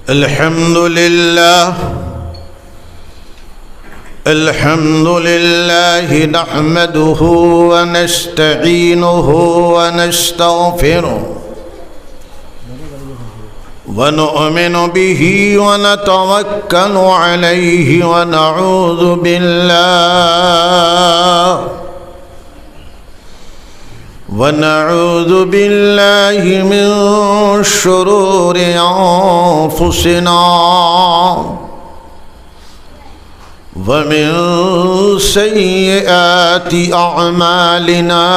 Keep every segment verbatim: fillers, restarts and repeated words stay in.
الحمد لله. الحمد لله نحمده ونستعينه ونستغفره ونؤمن به ونتوكل عليه ونعوذ بالله ونعوذ بالله من شرور أنفسنا ومن سيئات أعمالنا،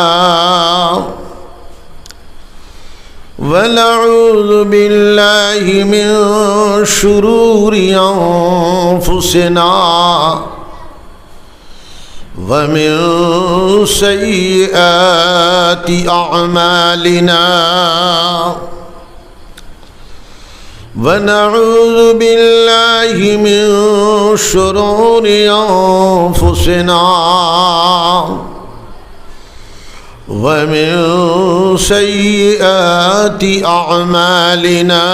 ونعوذ بالله من شرور أنفسنا ومن سيئات أعمالنا، ونعوذ بالله من شرور أنفسنا ومن سيئات أعمالنا.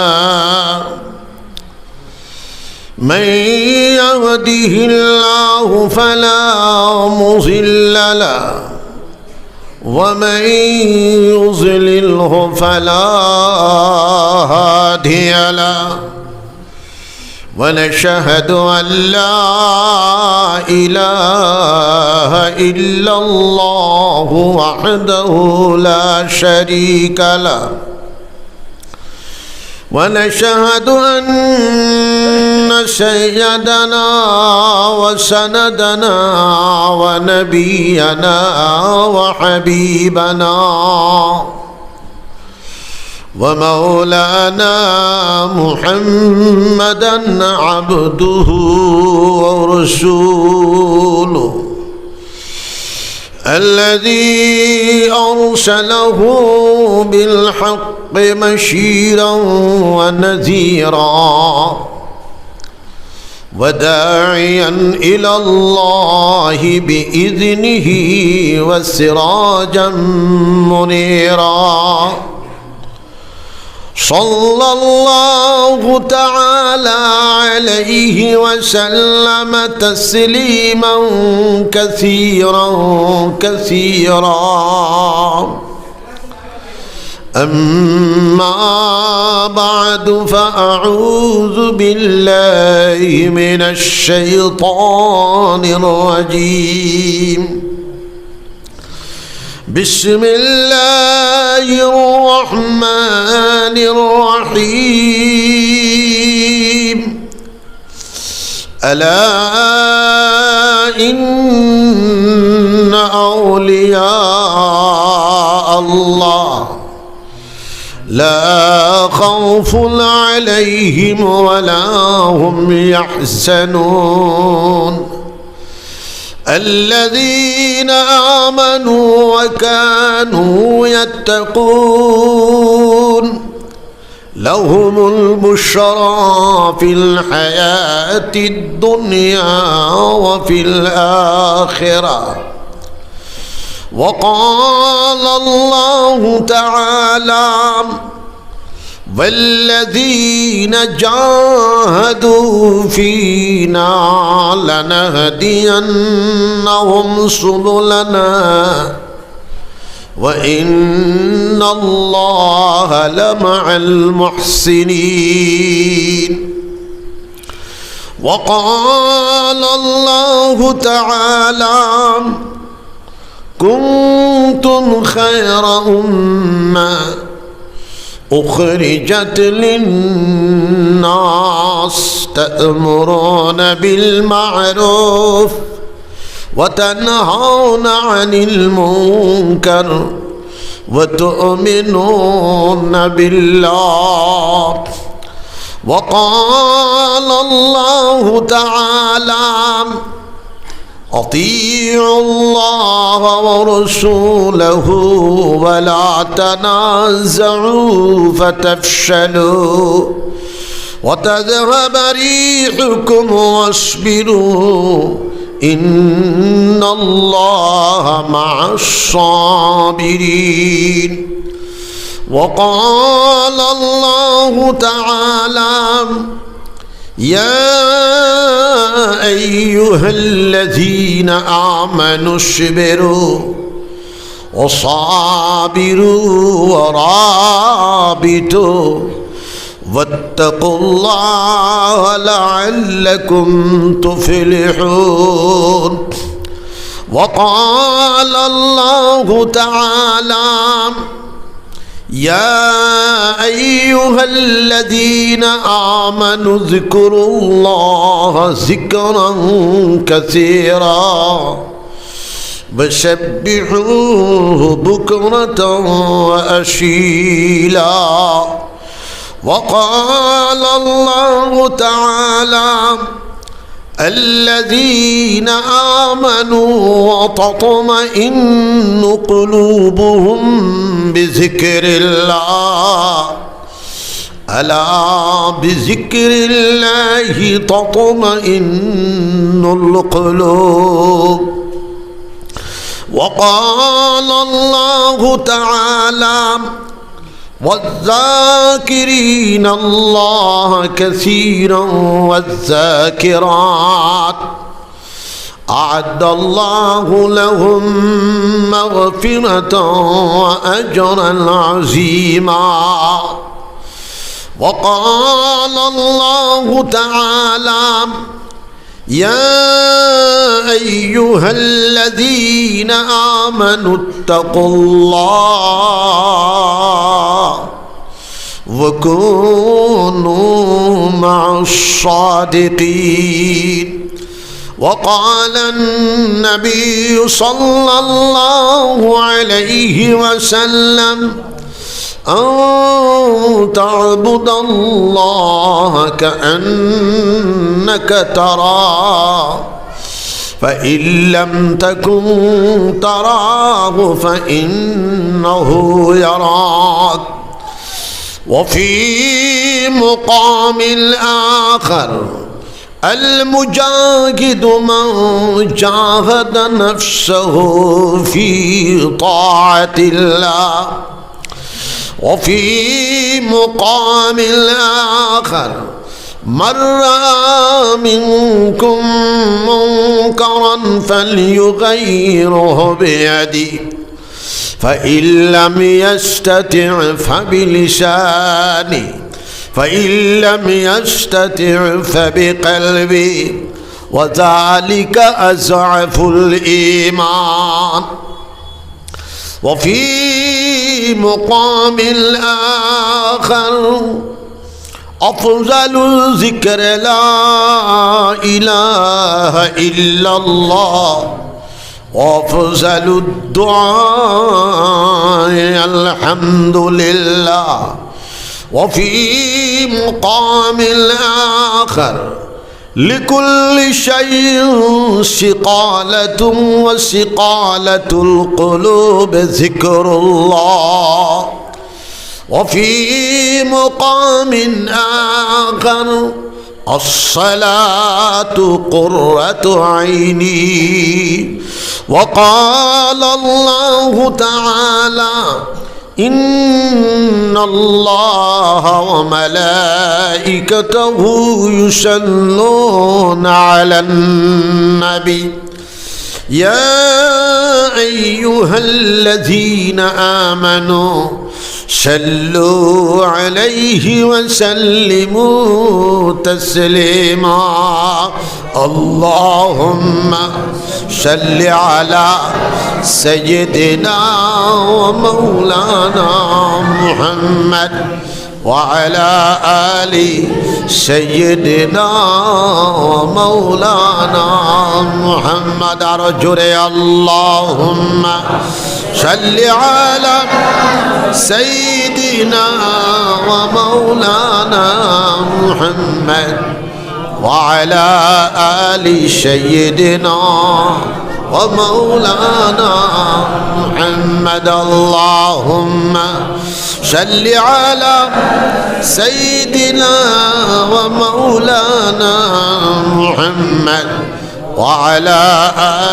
من يهده الله فلا مضل له، ومن يضلله فلا هادي له. ونشهد أن لا إله إلا الله وحده لا شريك له، ونشهد أن سيدنا وسندنا ونبينا وحبيبنا ومولانا محمدا عبده ورسوله، الذي أرسله بالحق بشيرا ونذيرا وداعيا إلى الله بإذنه وسراجا منيرا. صلى الله تعالى عليه وسلم تسليما كثيرا كثيرا. أما بعد، فأعوذ بالله من الشيطان الرجيم. بسم الله الرحمن الرحيم. ألا إن أولياء الله لا خوف عليهم ولا هم يحزنون. الذين آمنوا وكانوا يتقون. لهم البشرى في الحياة الدنيا وفي الآخرة. وقال الله تعالى: والذين جاهدوا فينا لنهدينهم سبلنا وإن الله لمع المحسنين. وقال الله تعالى: كنتم خير أمة أخرجت للناس تأمرون بالمعروف وتنهون عن المنكر وتؤمنون بالله. وقال الله تعالى: أطيعوا الله ورسوله ولا تنازعوا فتفشلوا وتذهب ريحكم واصبروا إن الله مع الصابرين. وقال الله تعالى: يا أيها الذين آمنوا اصبروا وصابروا ورابطوا واتقوا الله لعلكم تفلحون. وقال الله تعالى: يا أيها الذين آمنوا اذكروا الله ذكرا كثيرا وسبحوه بكرة وأصيلا. وقال الله تعالى: الذين آمنوا وتطمئن قلوبهم بذكر الله، ألا بذكر الله تطمئن القلوب. وقال الله تعالى: والذاكرين الله كثيرا والذاكرات أعد الله لهم مغفرة وأجرا عظيما. وقال الله تعالى: يا أيها الذين آمنوا اتقوا الله وكونوا مع الصادقين. وقال النبي صلى الله عليه وسلم: أن تعبد الله كأنك تراه، فإن لم تكن تراه فإنه يراك. وفي مقام آخر: المجاهد من جاهد نفسه في طاعة الله. وفي مقام آخر: من رأى منكم منكرا فليغيره بيده، فإن لم يستطع فبلسانه، فإن لم يستطع فبقلبه، وذلك أضعف الإيمان. وفي مقام آخر: أفضل الذكر لا إله إلا الله، وأفضل الدعاء الحمد لله. وفي مقام آخر: لكل شيء صقالة، وصقالة القلوب ذكر الله. وفي مقام آخر: الصلاة قرة عيني. وقال الله تعالى: إن الله وملائكته يصلون على النبي، يا أيها الذين آمنوا صلوا عليه وسلموا تسليما. اللهم صل على سيدنا ومولانا محمد وعلى آل سيدنا ومولانا محمد. আরো জোরে: اللهم صل على سيدنا ومولانا محمد وعلى آل سيدنا ومولانا محمد. اللهم صل على سيدنا ومولانا محمد وعلى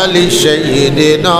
آل سيدنا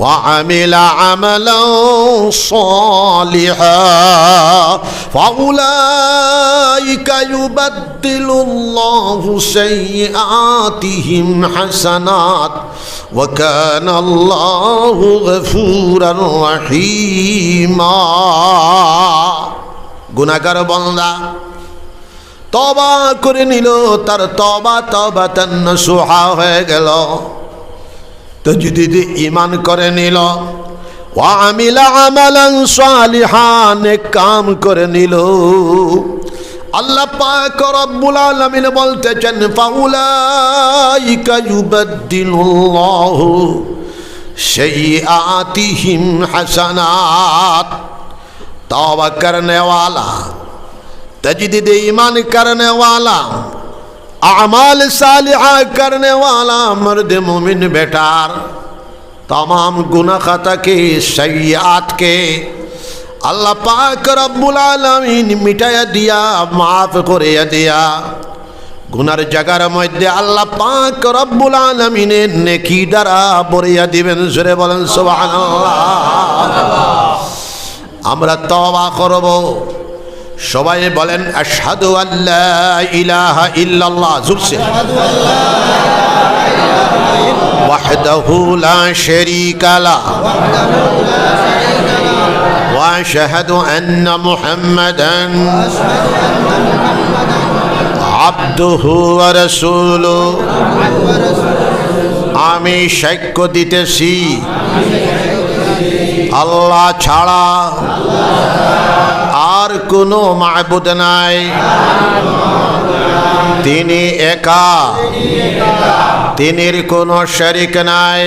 وعمل عملا صالحا فأولئك يبدل الله سيئاتهم حسنات وكان الله غفورا رحيما। গুনাহগার বান্দা তওবা করে নিল, তার তওবা তওবাতান নসুহা হয়ে গেল। তাজদীদে ঈমান করে নিল, ওয়া আমিলা আমালান সালিহা, নেক কাম করে নিল। আল্লাহ পাক রব্বুল আলামিন বলতেছেন, ফাউলাইকা ইউবাদদিলুল্লাহু সাইয়্যাতিহিম হাসানাত। तौबा करने वाला, तजदीद ईमान करने वाला, अमाल सालिहा करने वाला मर्द मोमिन बेटार तमाम गुनाह खता के, सय्यात के अल्लाह पाक रब्बुल आलामीन मिटाया दिया, माफ करिया दिया। গুনার জাগার মধ্যে আল্লাহ পাক রব্বুল আলামিনে নেকি দ্বারা ভরিয়া দিবেন। জোরে বলেন সুবহানাল্লাহ। আমরা তওবা করব, সবাই বলেন, আশহাদু আল্লা ইলাহা ইল্লাল্লাহ। জোরসে। ওয়াহদাহু লা শারীকা লাহ। ওয়া আশহাদু আন্না মুহাম্মাদান আবদুহু ওয়া রাসূলুহু। আমি সাক্ষ্য দিতেছি আল্লাহ ছাড়া আর কোনো মাবুদ নাই, তিনি একা, তিনির কোনো শরিক নাই।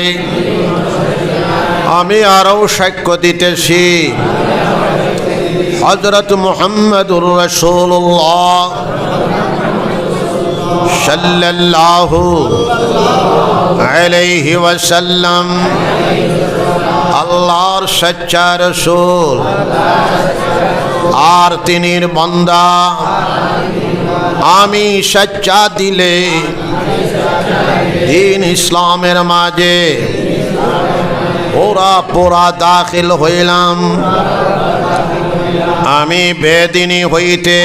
আমি আরও সাক্ষ্য দিতেছি হযরত মুহাম্মাদুর রাসূলুল্লাহ সাল্লাল্লাহু আলাইহি ওয়াসাল্লাম আল্লাহর সচ্চা রসুল আর তিনির বান্দা। আমি সচ্চা দিলে দ্বীন ইসলামের মাঝে পুরা পুরা দাখিল হইলাম। আমি বেদিনী হইতে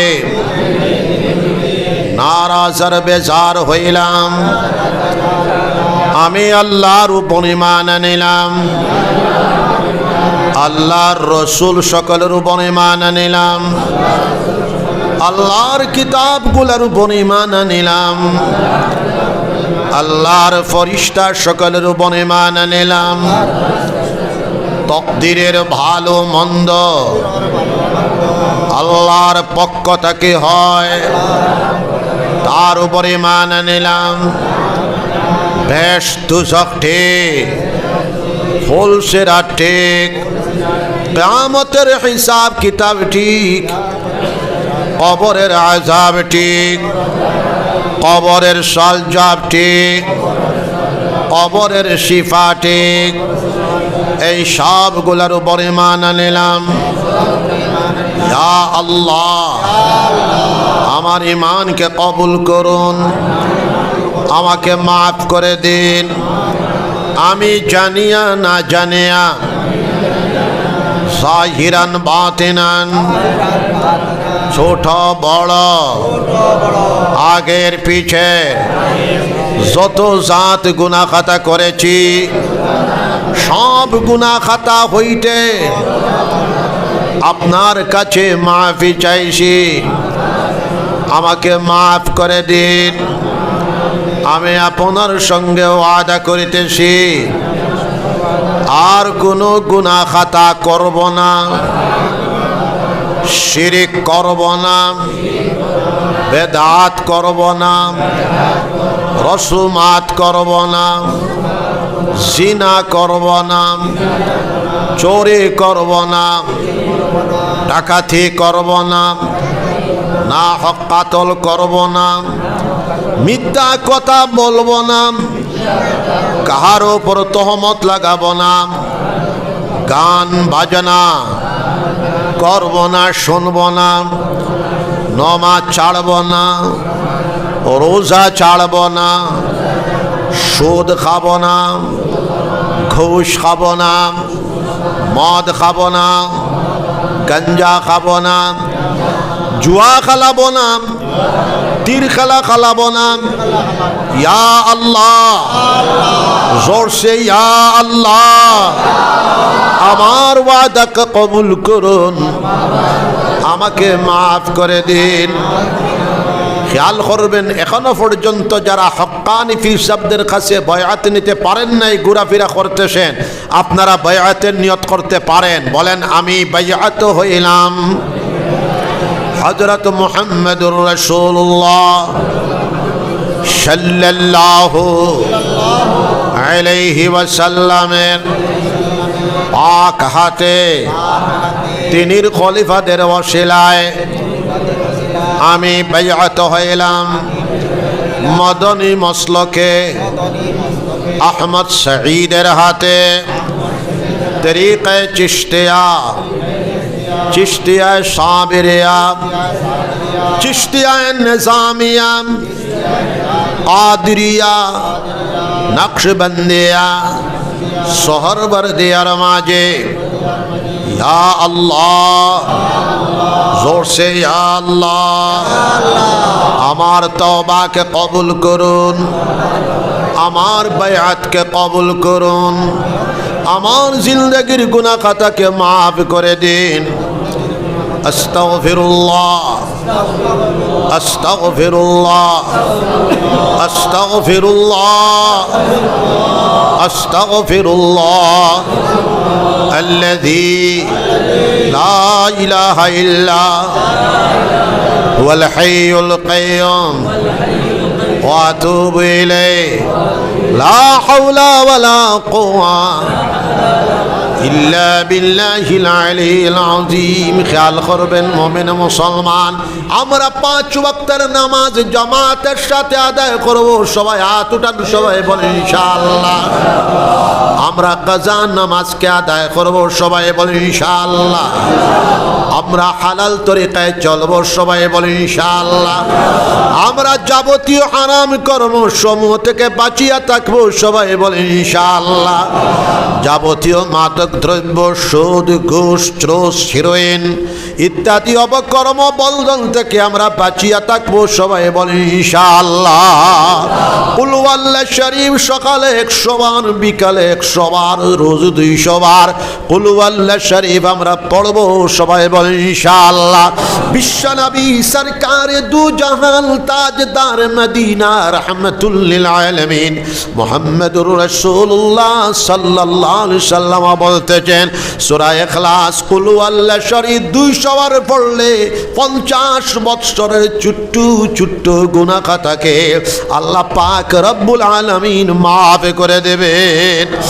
নারাজ আর বেজার হইলাম। আমি আল্লাহর উপর ঈমান আনিলাম, আল্লাহর রসুল সকলের উপর ঈমান আনিলাম, আল্লাহর কিতাবগুলোর উপর ঈমান আনিলাম, আল্লাহর ফরিস্তা সকলের উপর ঈমান আনিলাম। তকদিরের ভালো মন্দ আল্লাহর পক্ষ থেকে হয়, তার উপর ঈমান আনিলাম। বেহেশত দুজখ ঠিক, পুলসিরাত ঠিক, কিয়ামতের হিসাব কিতাব ঠিক, কবরের আযাব ঠিক, কবরের সওয়াল জওয়াব ঠিক, কবরের শিফা ঠিক, এই সবগুলার উপর ঈমান আনিলাম। ইয়া আল্লাহ, আমার ঈমানকে কবুল করুন, আমাকে মাফ করে দিন। আমি জানিয়া না জানিয়া, জাহিরান বাতিনান, ছোট বড়, আগের পিছে যত জাত গুনাহ খাতা করেছি, সব গুনাহ খাতা হইতে আপনার কাছে মাফি চাইছি, আমাকে মাফ করে দিন। আমি আপনার সঙ্গে ওয়াদা করিতেছি, আর কোনো গুনাহ খাতা করব না, শিরিক করব না, বেদাত করব না, রসুমাত করব না, জিনা করব না, চুরি করব না, ডাকাতি করব না, নাহক কাতল করব না, মিথ্যা কথা বলব না, কাহার উপর তহমত লাগাব না, গান বাজনা করব না, শুনব না, নমাজ ছাড়ব না, রোজা ছাড়ব না, সুদ খাব না, ঘুষ খাবো না, মদ খাবো না, গাঞ্জা খাবো না, জুয়া খেলাবো না, তীর খেলা খেলাবো না। ইয়া আল্লাহ, জোরসে ইয়া আল্লাহ, আমার ওয়াদাকে কবুল করুন, আমাকে মাফ করে দিন। খেয়াল করবেন, এখনো পর্যন্ত যারা হক্কানি পীর সাহেবদের কাছে বায়াত নিতে পারেন নাই, ঘোরাফেরা করতেছেন, আপনারা বায়াতের নিয়ত করতে পারেন। বলেন, "আমি বায়াত হইলাম হযরত মুহাম্মদুর রাসূলুল্লাহ সাল্লাল্লাহু আলাইহি ওয়াসাল্লামের পাক হাতে, তিনির খলিফাদের ওসিলায় আমি বায়াত হইলাম মদনী মসলকে আহমদ শহীদের হাতে, তরিকায়ে চিশতিয়া, চিশতিয়ায়ে সাবিরিয়া, চিশতিয়ায়ে নিজামিয়া, কাদিরিয়া, নকশবন্দিয়া, সোহরবর্দিয়ার মাঝে। ইয়া আল্লাহ, জোরসে ইয়া আল্লাহ, আমার তওবাকে কবুল করুন, আমার বায়াতকে কবুল করুন, আমার জিন্দেগির গুনাহ খাতাকে মাফ করে দিন। আস্তাগফিরুল্লাহ, আস্তাগফিরুল্লাহ, আস্তাগফিরুল্লাহ, আস্তাগফিরুল্লাহ, আল্লাযী লা ইলাহা ইল্লা হুয়াল হাইয়ুল কাইয়্যুম ওয়া আতুবু ইলাইহি। লা হাওলা ওয়ালা কুওয়া ইল্লা বিল্লাহিল আলিয়্যিল আযীম। খেয়াল করবেন, মুমিন মুসলমান, আমরা পাঁচ ওয়াক্তের নামাজ জামাতের সাথে আদায় করব। সবাই হাত উঠান, সবাই বলেন ইনশাআল্লাহ। আমরা কাজা নামাজকে আদায় করব, সবাই বলেন ইনশাআল্লাহ। আমরা হালাল তরিকায় চলব, সবাই বলেন ইনশাআল্লাহ। আমরা যাবতীয় হারাম কর্ম সমূহ থেকে বাঁচিয়া থাকব, সবাই বলেন ইনশাআল্লাহ। যাবতীয় মাদক দ্রব্য, সুদ, ঘুষ, চুষ, হিরোইন ইত্যাদি অপকর্ম বন্ধন থেকে আমরা বাঁচিয়া থাকব, সবাই বলেন ইনশাআল্লাহ। কুল হুয়াল্লাহ শরীফ সকালে একশো বার, বিকালে একশো বার, রোজ দুইশো বার কুল হুয়াল্লাহ শরীফ আমরা পড়ব, সবাই বলেন ইনশাআল্লাহ। বিশ্বনবী সরকারে দু জাহান, তাজদার মদিনা, রহমতুল্লিল আলামিন মুহাম্মদুর রাসূলুল্লাহ সাল্লাল্লাহু আলাইহি সাল্লাম বলতেছেন, সূরা ইখলাস, কুল হুয়াল্লাহ শরীফ দুইশো বার পড়লে পঞ্চাশ বৎসরের ছোট্ট ছোট্ট গুনাহ খাতাকে আল্লাহ পাক রব্বুল আলামিন মাফ করে দেবেন।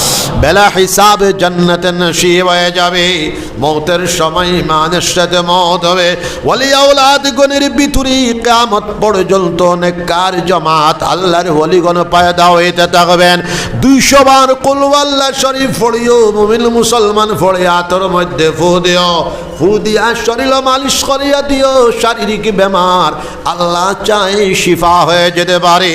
বেলা হিসাবে জান্নাতে নসিব হয়ে যাবে। মৌতের সময় ইমানের সাথে মৌত হবে। ওলি আওলাদগণের ভিতরে কিয়ামত পর্যন্ত নেককার জামাত, আল্লাহর ওলিগণ পয়দা হইতে থাকবেন। দুইশো বার কুল হুয়াল্লাহ শরীফ পড়িও, মুমিন মুসলমান পড়ে আতর মধ্যে ফু দিও, ফু দিয়া শরীর মালিশ করিয়া দিও, শারীরিক বেমার আল্লাহ চায় শিফা হয়ে যেতে পারে।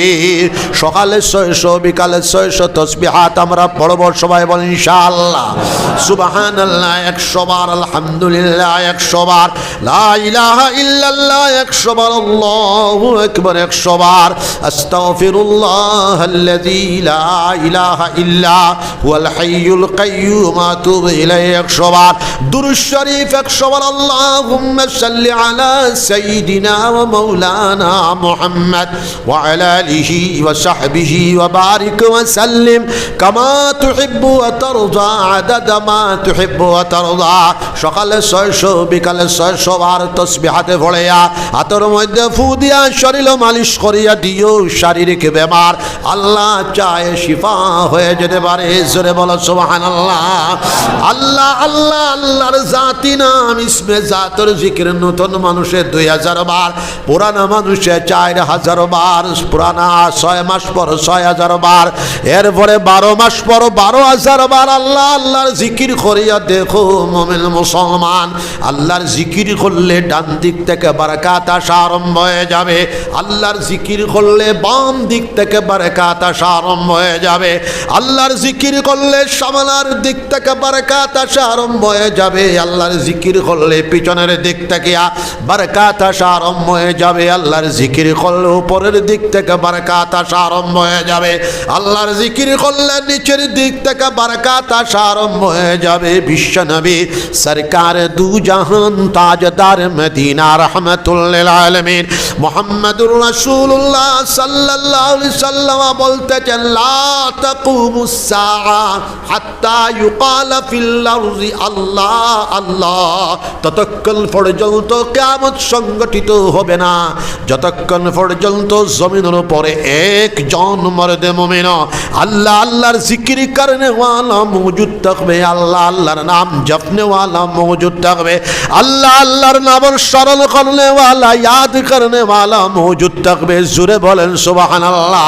সকালে ছয়শো, বিকালে ছয়শো তসবিহাত আমরা পড়ব, সবাই বলেন ইনশাআল্লাহ। সুবহানাল্লাহ একশো বার, আলহামদুলিল্লাহ একশো বার, লা ইলাহা ইল্লাল্লাহ একশো বার, আল্লাহু আকবার একশো বার, আস্তাগফিরুল্লাহ আল্লাযী লা ইলাহা ইল্লা হুয়াল হাইয়ুল কাইয়্যুম আতুবু ইলাইহি একশো বার, দুরূদ শরীফ একশো বার, আল্লাহুম্মা সাল্লি আলা সাইয়্যিদিনা ওয়া মাওলানা মুহাম্মদ ওয়া আলা আলিহি ওয়া সাহবিহি ওয়া বারিক ওয়া সাল্লিম কামা তুহিব্বু ওয়া তারদা আদাদা মা তুহিব্বু ওয়া তারদা। সকালে ছয়শো, বিকালে ছয়শো বার তসবিহাতে পড়িয়া, আতর মধ্যে ফু দিয়া শরীর মালিশ করিয়া দিও, শারীরিক বেমার আল্লাহ চায় শিফা হয়ে যেতে পারে। জোরে বলো সুবহানাল্লাহ। আল্লাহ, আল্লাহ, আল্লাহর জাতি না নাম ইসমে জাতর জিকির নতুন মানুষে দুই হাজার বার, পুরানা মানুষে চার হাজার বার, পুরানা ছয় মাস পর ছয় হাজার বার, এরপরে বারো মাস পর বারো হাজার বার আল্লাহ আল্লাহর জিকির করিয়া দেখো মুমিন মুসলমান। আল্লাহর জিকির করলে ডান দিক থেকে বারাকাত আসা আরম্ভ হয়ে যাবে, আল্লাহর জিকির করলে বাম দিক থেকে বারাকাত আসা আরম্ভ হয়ে যাবে, আল্লাহর জিকির করলে সামনার দিক থেকে বারাকাত আসা আরম্ভ হয়ে যাবে, আল্লাহর জিকির করলে পিছনের দিক থেকে আ-, বারাকাত আসা আরম্ভ হয়ে যাবে, আল্লাহর জিকির করলে উপরের দিক থেকে বারাকাত আসা আরম্ভ হয়ে যাবে, আল্লাহর জিকির করলে নিচের দিক থেকে বারাকাত আসা আরম্ভ হয়ে যাবে। বিশ্বনবী সরকার দু জাহান তাজদার মদিনা রহমতুল্লিল আলামিন মুহাম্মাদুর রাসূলুল্লাহ সাল্লাল্লাহু আলাইহি সাল্লাম বলতেছেন, লা তাকুমুস সাআ হাত্তা ইউকালা ফিল আরদি আল্লাহ আল্লাহ, ততক্ষণ পর্যন্ত কিয়ামত সংগঠিত হবে না, যতক্ষণ পর্যন্ত জমিনের উপরে একজন মর্দে মুমিন আল্লাহ আল্লাহর জিকির করনেওয়ালা মওজুদ থাকবে, আল্লাহ আল্লাহর নাম জপনেওয়ালা মওজুদ থাকবে, আল্লাহ আল্লাহর নামর স্মরণ করনেওয়ালা, ইয়াদ করনেওয়ালা মওজুদ থাকবে। জোরে বলেন সুবহানাল্লাহ।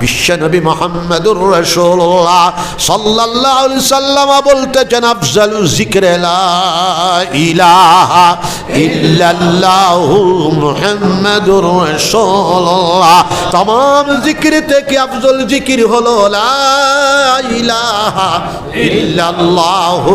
বিশ্বনবী মুহাম্মাদুর রাসূলুল্লাহ সাল্লাল্লাহু আলাইহি সাল্লাম বলতেছেন, আফজালু যিকরি লা ইলাহা ইল্লাল্লাহু মুহাম্মাদুর রাসূলুল্লাহ। তামাম জিকির থেকে আফজল জিকির হলো লা ইলাহা ইল্লাল্লাহু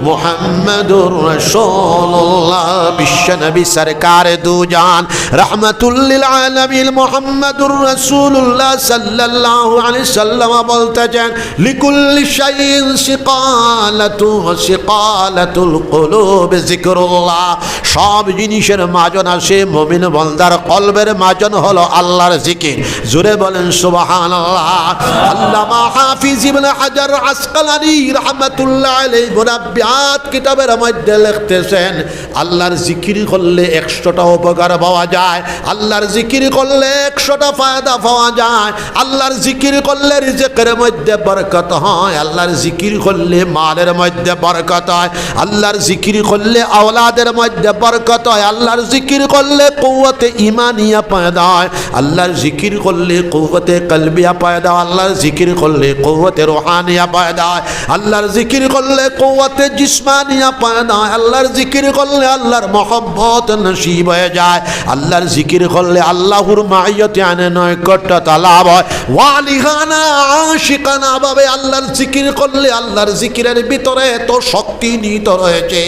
মুহাম্মাদুর রাসূলুল্লাহ। বিশ্বনবী সরকার দু জান রহমাতুল্লিল আলামিন মুহাম্মাদুর রাসূলুল্লাহ সাল্লাল্লাহু আলাইহি সাল্লাম বলতেছেন, লিকুল্লি শাইইন সিকালাতু ওয়া সিকালাতুল কুলুব যিকরুল্লাহ। সব জিনিসের মাজন আছে মুমিন বান্দার কলবের মাজন হলো আল্লাহর জিকির। জোরে বলেন সুবহানাল্লাহ। আল্লামা হাফিজ ইবনে হাজার আসকালানী রহমাতুল্লাহ আলাইহি মুনাব্বিয়াত কিতাবের মধ্যে লিখতেছেন, আল্লাহর জিকির করলে একশোটা উপকার পাওয়া যায়, আল্লাহর জিকির করলে একশোটা ফায়দা পাওয়া যায়, আল্লাহর জিকির করলে রিজিকের মধ্যে বরকত হয়, আল্লাহর জিকির করলে মালের মধ্যে বরকত হয়, আল্লাহর জিকির করলে আওলাদের মধ্যে বরকত হয়, আল্লাহর জিকির করলে কুওয়াতে ইমানিয়া পয়দা হয়, আল্লাহর জিকির করলে কুওয়াতে কলবিয়া পয়দা হয়, আল্লাহর জিকির করলে কুওয়াতে রুহানিয়া পয়দা হয়, আল্লাহর জিকির করলে কুওয়াতে জিসমানিয়া পয়দা হয়, আল্লাহর জিকির করলে আল্লাহর মহব্বত নসিব হয়ে যায়, আল্লাহর জিকির করলে আল্লাহর মাইয়তে আনে নৈকট্যতা লাভ হয়। ওয়ালিহানা আশিকানা ভাবে আল্লাহর জিকির করলে আল্লাহর জিকিরের ভিতরে এত শক্তি নিহিত রয়েছে,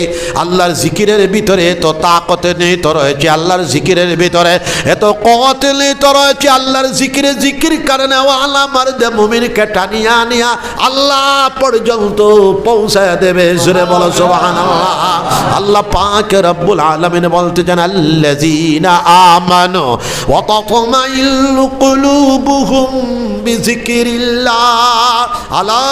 আল্লাহর জিকিরের ভিতরে এত তাকত নিহিত রয়েছে, আল্লাহর জিকিরের ভিতরে এত কুওয়াত নিহিত রয়েছে, আল্লাহর জিকিরে জিকির করনেওয়ালা মর্দে মুমিনকে টানিয়া আনিয়া আল্লাহ পর্যন্ত পৌঁছায় দেবে। জোরে বলো সুবহানাল্লাহ। আল্লাহ পাক রব্বুল আলামিন বলতেছেন, আল্লাযীনা আমানু ওয়া তাতমাইন্নু কুলুবুহুম বিযিকরিল্লাহ, আলা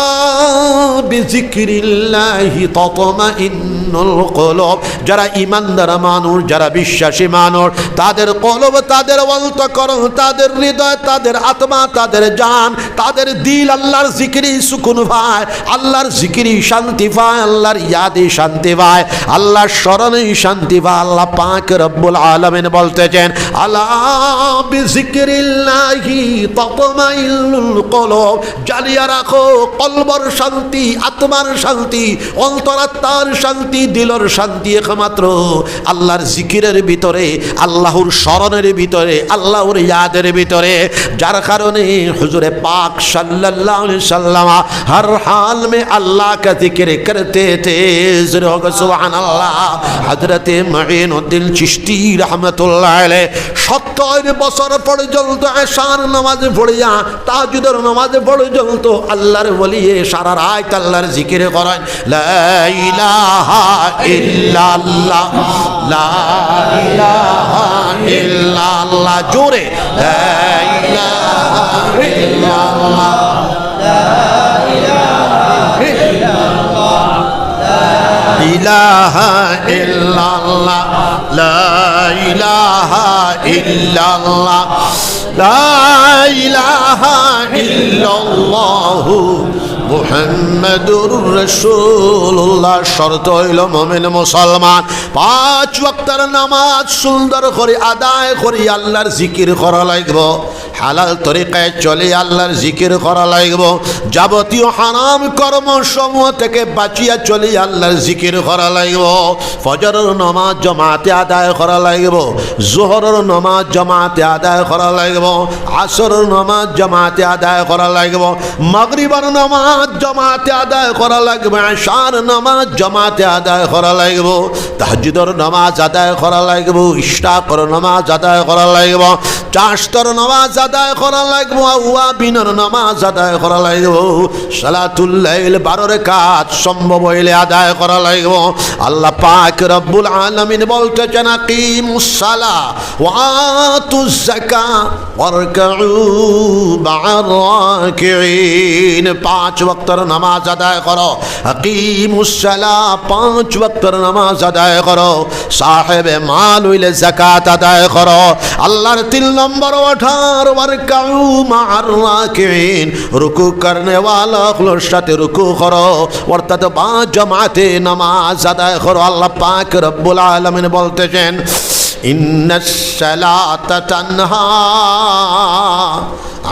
বিযিকরিল্লাহি তাতমাইন্নুল কুলুব। যারা ইমানদার মানুষ, যারা বিশ্বাসী মানুষ, তাদের কলব, তাদের অন্তঃকরণ, তাদের হৃদয়, তাদের আত্মা, তাদের জান, তাদের দিল আল্লাহর জিকিরেই সুকুন পায়, আল্লাহর জিকিরেই শান্তি পায়, আল্লাহর ইয়াদেই শান্তি পায়, আল্লাহর স্মরণেই শান্তি পায়। আল্লাহ পাক রব্বুল আলামিন বলতেছেন, আলা বিযিকরিল্লাহি তাতমাইন্নুল কুলুব। জানিয়া রাখো, কলবর শান্তি, আত্মার শান্তি, অন্তরাত্মার শান্তি, দিলর শান্তি একমাত্র আল্লাহর জিকিরের ভিতরে, আল্লাহর স্মরণের ভিতরে, আল্লাহর ইয়াদের ভিতরে, যার কারণে হুজুরে পাক সাল্লাল্লাহু আলাইহি সাল্লাম হর হাল মে আল্লাহ কা জিকির করতে থে। জোরে হোক সুবহানাল্লাহ। হযরতে মুঈনুদ্দিন চিশতি রহমতুল্লাহ আলাইহি সত্তর বছর পর্যন্ত এশার নামাজ পড়িয়া তাহাজ্জুদের নামাজ পর্যন্ত আল্লাহর ওলিয়ে সারা রাত আল্লাহর জিকির করেন। লা ইলাহা ইল্লাল্লাহ, লা ইলাহা ইল্লাল্লাহ, জোরে, লা ইলাহা ইল্লাল্লাহ, ইলাহা ইল্লাল্লাহ, লা ইলাহা ইল্লাল্লাহ, লা ইলাহা ইল্লাল্লাহু মুহাম্মাদুর রাসূলুল্লাহ। শর্ত অইলো মুমিন মুসলমান পাঁচ ওয়াক্তর নামাজ সুন্দর করি আদায় করি আল্লাহর জিকির করা লাগবো। হালাল তরিকায় চলি আল্লাহর জিকির করা লাগবো। যাবতীয় হারাম কর্ম সমূহ থেকে বাঁচিয়া চলি আল্লাহর জিকির করা লাগবো। ফজরর নামাজ জামাতে আদায় করা লাগবো। জোহরর নামাজ জামাতে আদায় করা লাগবো। আসরর নামাজ জামাতে আদায় করা লাগবো। মাগরিবর নামাজ জামাতে আদায় করা লাগবো। এশার নামাজ জামাতে আদায় করা লাগবো। তাহাজ্জুদর নামাজ আদায় করা লাগবো। ইশরাকর নামাজ আদায় করা লাগবো। চাশতর নামাজ আদায় করা লাগবো। আউয়াবিনর নামাজ আদায় করা লাগবো। সালাতুল লাইল বারো রাকাত সম্ভব অইলে আদায় করা লাগবো। আল্লাহ পাক রব্বুল আলামিন বলতেছেন, "আকিমুস সালাহ ওয়া আতুজ যাকাহ ওয়ারকাউ মা'আর রাকিঈন।" পাঁচ ওয়াক্তর নামাজ আদায় করো। আকিমুস সালাহ, পাঁচ ওয়াক্তর নামাজ আদায় করো। সাহেবে মাল অইলে যাকাত আদায় করো। আল্লাহর তিন নম্বর অর্ডার, "ওয়ারকাউ মা'আর রাকিঈন।" রুকু করনেওয়ালা অকলর সাথে রুকু করো, অর্থাৎ বা জামাতে নামাজ আদায় করো। আল্লাহ পাক রব্বুল আলামিন বলতেছেন, "ইন্নাস সালাতা তানহা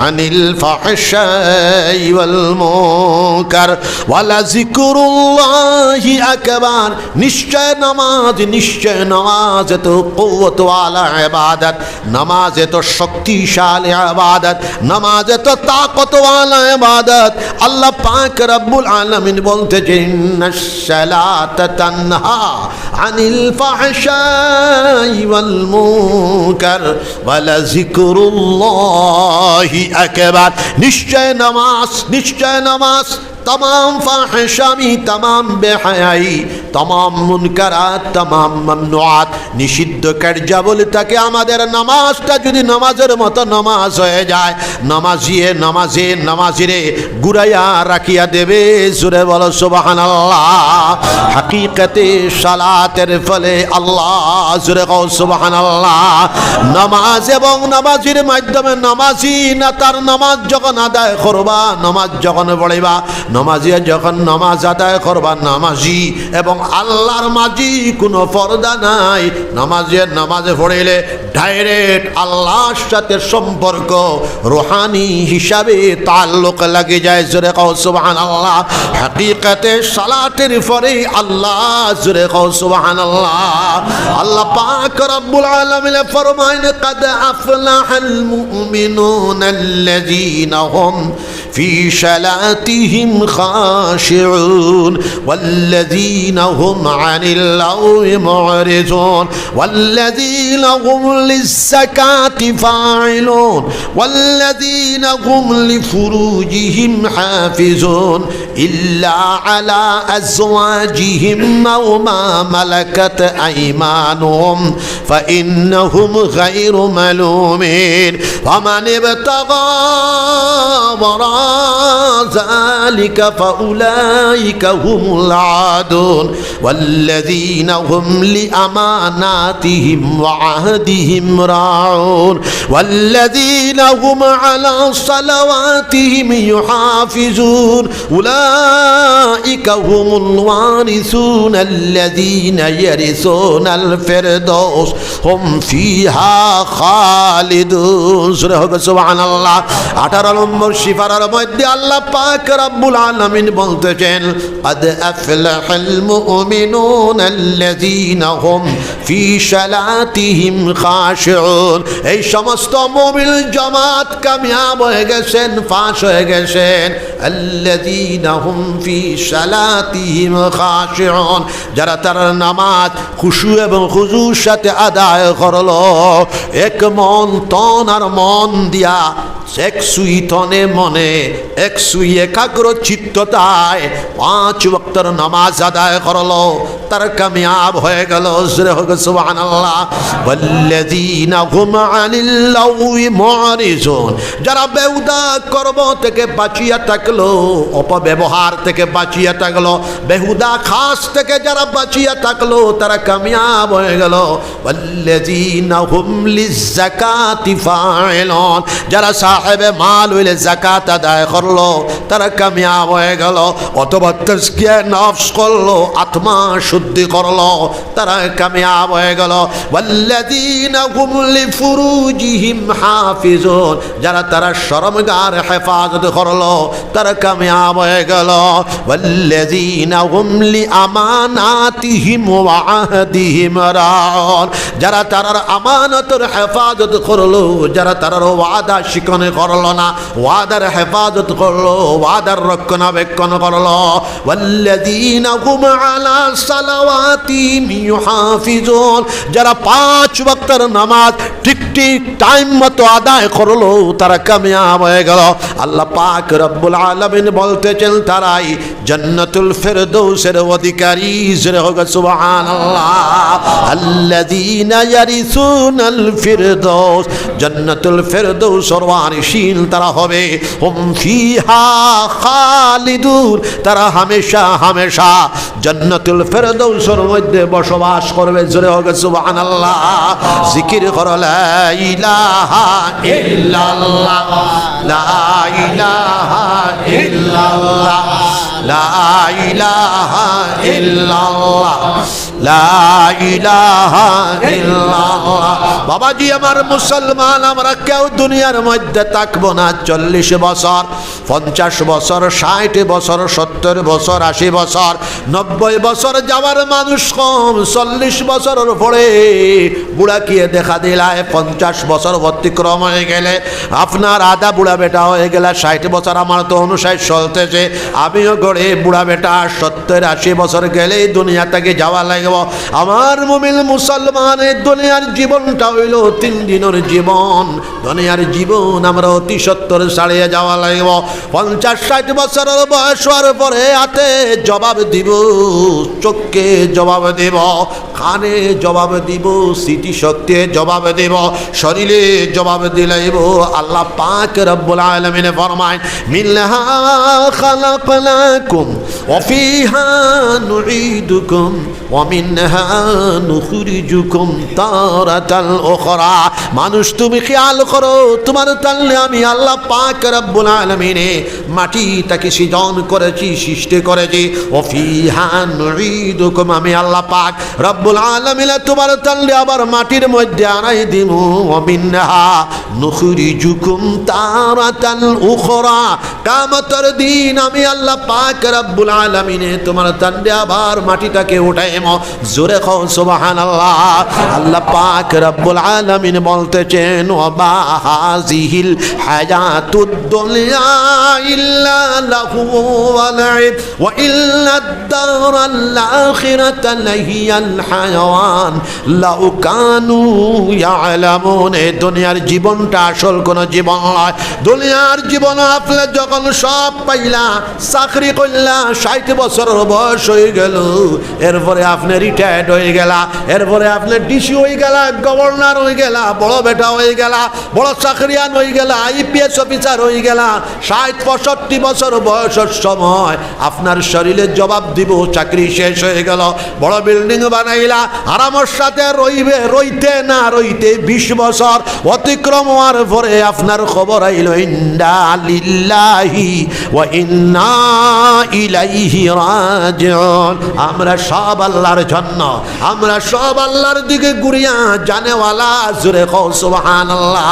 আনিল ফাহশাই ওয়াল মুনকার ওয়ালা যিকরুল্লাহি আকবার।" নিশ্চয় নামাজ, নিশ্চয় নামাজ এত কুওয়াতওয়ালা ইবাদত, নামাজ এত শক্তিশালী ইবাদত, নামাজ এত তাকতওয়ালা ইবাদত। আল্লাহ পাক রব্বুল আলামিন বলতেছেন, "ইন্নাস সালাতা তানহা আনিল ফাহশাই ওয়াল মুনকার ওয়ালা যিকরুল্লাহি আকবার।" নিশ্চয় নামাজ, নিশ্চয় নামাজ তামাম ফাহশামি, তামাম বেহায়াই, তামাম মুনকারাত, তামাম মামনুআত, নিষিদ্ধ কার্যাবলী থেকে আমাদের নামাজটা যদি নামাজের মতো নামাজ হয়ে যায়, নামাজিয়ে নামাজে নামাজিরে ঘুরাইয়া রাখিয়া দেবে। জোরে বলো সুবহানাল্লাহ। হাকিকতে সালাতের ফলে আল্লাহ, জোরে কও সুবহানাল্লাহ। নামাজ এবং নামাজির মাধ্যমে নামাজি না তার নামাজ যখন আদায় করবা, নামাজ যখন পড়িবা, নামাজিয়ে যখন নামাজ আদায় করবা, নামাজি এবং আল্লাহর মাঝি কোনো পর্দা নাই। নামাজিয়ে নামাজে পড়িলে ডাইরেক্ট আল্লাহর সাথে সম্পর্ক, রুহানি হিসাবে তাল্লুক লাগে যায়। জোরে কও সুবহানাল্লাহ। হাকিকতে সালাতের পরে আল্লাহ, জোরে কও সুবহানাল্লাহ। আল্লাহ পাক রব্বুল আলামিন ফরমাইন, "কাদ আফলাহাল মুমিনুন আল্লাযীনা হুম ফি সালাতিহিম খাশিউন, ওয়াল্লাযীনা হুম আনিল লাগবি মুরিদুন, ওয়াল্লাযীনা হুম লিয-" الزكاة فاعلون والذين هم لفروجهم حافظون إلا على أزواجهم أو ما ملكت أيمانهم فإنهم غير ملومين فمن ابتغى وراء ذلك فأولئك هم العادون والذين هم لأماناتهم وعهدهم راعون والذين هم على صلواتهم يحافظون أولئك هم الوارثون الذين يرثون الفردوس هم فيها خالدون। জোরে হোক সুবহানাল্লাহ। আঠারো নম্বর সিপারার মধ্যে আল্লাহ পাক রব্বুল আলামিন বলতেছেন, قد أفلح المؤمنون الذين هم في صلاتهم خاشعون। এই সমস্ত মুমিন জামাত কামিয়াব হয়ে গেছেন, পাশ হয়ে গেছেন। الذين هم في صلاتهم خاشعون, যারা তারা নামাজ খুশু এবং খুজুর সাথে আদায় করলো, এক মন, তন আর মন দিয়া, এক সুই তনে মনে, এক সুই একাগ্র চিত্ততায় পাঁচ ওয়াক্তর নামাজ আদায় করলো, তারা কামিয়াব হয়ে গেল। জোরে হোক সুবহানাল্লাহ। والذين هم عن اللغو معرضون, যারা বেহুদা কর্ম থেকে বাঁচিয়া থাকলো, অপব্যবহার থেকে বাঁচিয়া থাকলো, বেহুদা কাজ থেকে যারা বাঁচিয়া থাকলো, তারা কামিয়াব হয়ে গেল। والذين هم للزكاة فاعلون, যারা সাহেবে মাল অইলে জাকাত আদায় করলো, তারা কামিয়াব অইগেলো। অথবা তাজকিয়ায়ে নফস করলো, আত্মা শুদ্ধি করলো, তারা কামিয়াব অইগেলো। ওয়াল্লাযীনা হুম লিফুরুজিহিম হাফিজুন, যারা তারার শরমগাহর হেফাজত করলো, তারা কামিয়াব অইগেলো। ওয়াল্লাযীনা হুম লিআমানাতিহিম ওয়া আহদিহিম রাউন, যারা তারার আমানতর হেফাজত করলো, যারা তারার ওয়াদা শিকন করলো না, ওয়াদার হেফাজত করলো, ওয়াদার রক্ষণাবেক্ষণ করলো। ওয়াল্লাযীনা হুম আলা সালাওয়াতিহিম ইউহাফিজুন, যারা পাঁচ ওয়াক্তর নামাজ ঠিক ঠিক টাইম মতো আদায় করলো, তারা কামিয়াব অইগেলো। আল্লাহ পাক রব্বুল আলামিন বলতেছেন, তারাই জান্নাতুল ফেরদৌসের অধিকারী। জোরে হোক সুবহানাল্লাহ। আল্লাযীনা ইয়ারিসুনাল ফিরদৌস, জান্নাতুল ফেরদৌসর ওয়ারিসিন তারা হবে। হুম ফিহা খালিদুন, তারা হামেশা হামেশা জান্নাতুল ফেরদৌসর মধ্যে বসবাস করবে। জোরে হোক সুবহানাল্লাহ। জিকির করো, লা ইলাহা ইল্লাল্লাহ, লা ইলাহা ইল্লাল্লাহ, লা ইলাহা ইল্লাল্লাহ, লা ইলাহা ইল্লাল্লাহ। বাবাজি আমার মুসলমান, আমরা কেউ দুনিয়ার মধ্যে থাকবো না চল্লিশ বছর, পঞ্চাশ বছর, ষাট বছর, সত্তর বছর, আশি বছর, নব্বই বছর যাওয়ার মানুষ কম। চল্লিশ বছরর পরে বুড়া কিয়ে দেখা দিলায়, পঞ্চাশ বছর অতিক্রম অইগেলে আপনার আধা বুড়া বেটা অইগেলা। ষাট বছর আমার তো ঊনষাট চলতেছে, আমিও গরিব বুড়া বেটা। সত্তর আশি বছর গেলেই দুনিয়া থাকি যাওয়া লাগবো। আমার মুমিন মুসলমান, এই দুনিয়ার জীবনটা অইলো তিন দিনর জীবন। দুনিয়ার জীবন আমরা অতি সত্বর ছাড়িয়া যাওয়া লাগবো। পঞ্চাশ ষাট বছরর বয়স অওয়ার পরে হাতে জবাব দিবো, চোখে জবাব দিবো, কানে জবাব দিবো, স্মৃতিশক্তিয়ে জবাব দিবো, শরীরে জবাব দিলাইবো। আল্লাহ পাক রব্বুল আলামিনে ফরমাইন, মিনহা খালাকনাকুম ওয়া ফিহা নুঈদুকুম ওয়া মিনহা নুখরিজুকুম তারাতাল উখরা। মানুষ, তুমি খেয়াল করো, তুমার তাল্লে আমি আল্লাহ পাক রব্বুল আলামিনে মাটি থাকি সৃজন করেছি, সৃষ্টি করেছি। ওয়া ফিহা নুঈদুকুম, আমি আল্লাহ পাক রব্বুল আলামিনে তুমার তাল্লে আবার মাটির মধ্যে আনাই দিমু। ওয়া মিনহা নুখরিজুকুম তারাতাল উখরা। কিয়ামতর দিন আমি আল্লাহ পাক রব্বুল আলামিনে তুমার তাল্লে আবার মাটি থাকি উঠাইমু। জোরে কও সুবহানাল্লাহ। আল্লাহ পাক রব্বুল আলামিন বলতেছেন, ওয়া মা হাযিহিল হায়াতুদ দুনিয়া ইল্লা লাহু ওয়া লাইব ওয়া ইন্নাদ দারাল আখিরাতা লাহিয়াল হায়াওয়ান লাউ কানু ইয়ালামুন। এই দুনিয়ার জীবনটা আসল কোনো জীবন নয়। দুনিয়ার জীবন আপনে যখন সব পাইলা, চাকরি করলা, ষাট বছরর বয়স অইগেলো, এরপরে আপনে রিটায়ার্ড অইগেলা, এরপরে আপনে ডিসি অইগেলা, গভর্নর অইগেলা, বড় বেটা অইগেলা, বড় চাকরিয়ান অইগেলা, আইপিএস অফিসার অইগেলা। ষাট পঁয়ষট্টি বছর বয়সর সময় আপনার শরীরে জবাব দিবো, চাকরি শেষ অইগেলো, বড় বিল্ডিং বানাইলা, আরামর সাথে রইবে, রইতে না রইতে বিশ বছর অতিক্রম অওয়ার পরে আপনার খবর আইলো, ইন্না লিল্লাহি ওয়া ইন্না ইলাইহি রাজিউন। আমরা সব আল্লাহর জন্য, আমরা সব আল্লাহর দিকে ঘুরিয়া যানেওয়ালা। জোরে কও সুবহানাল্লাহ।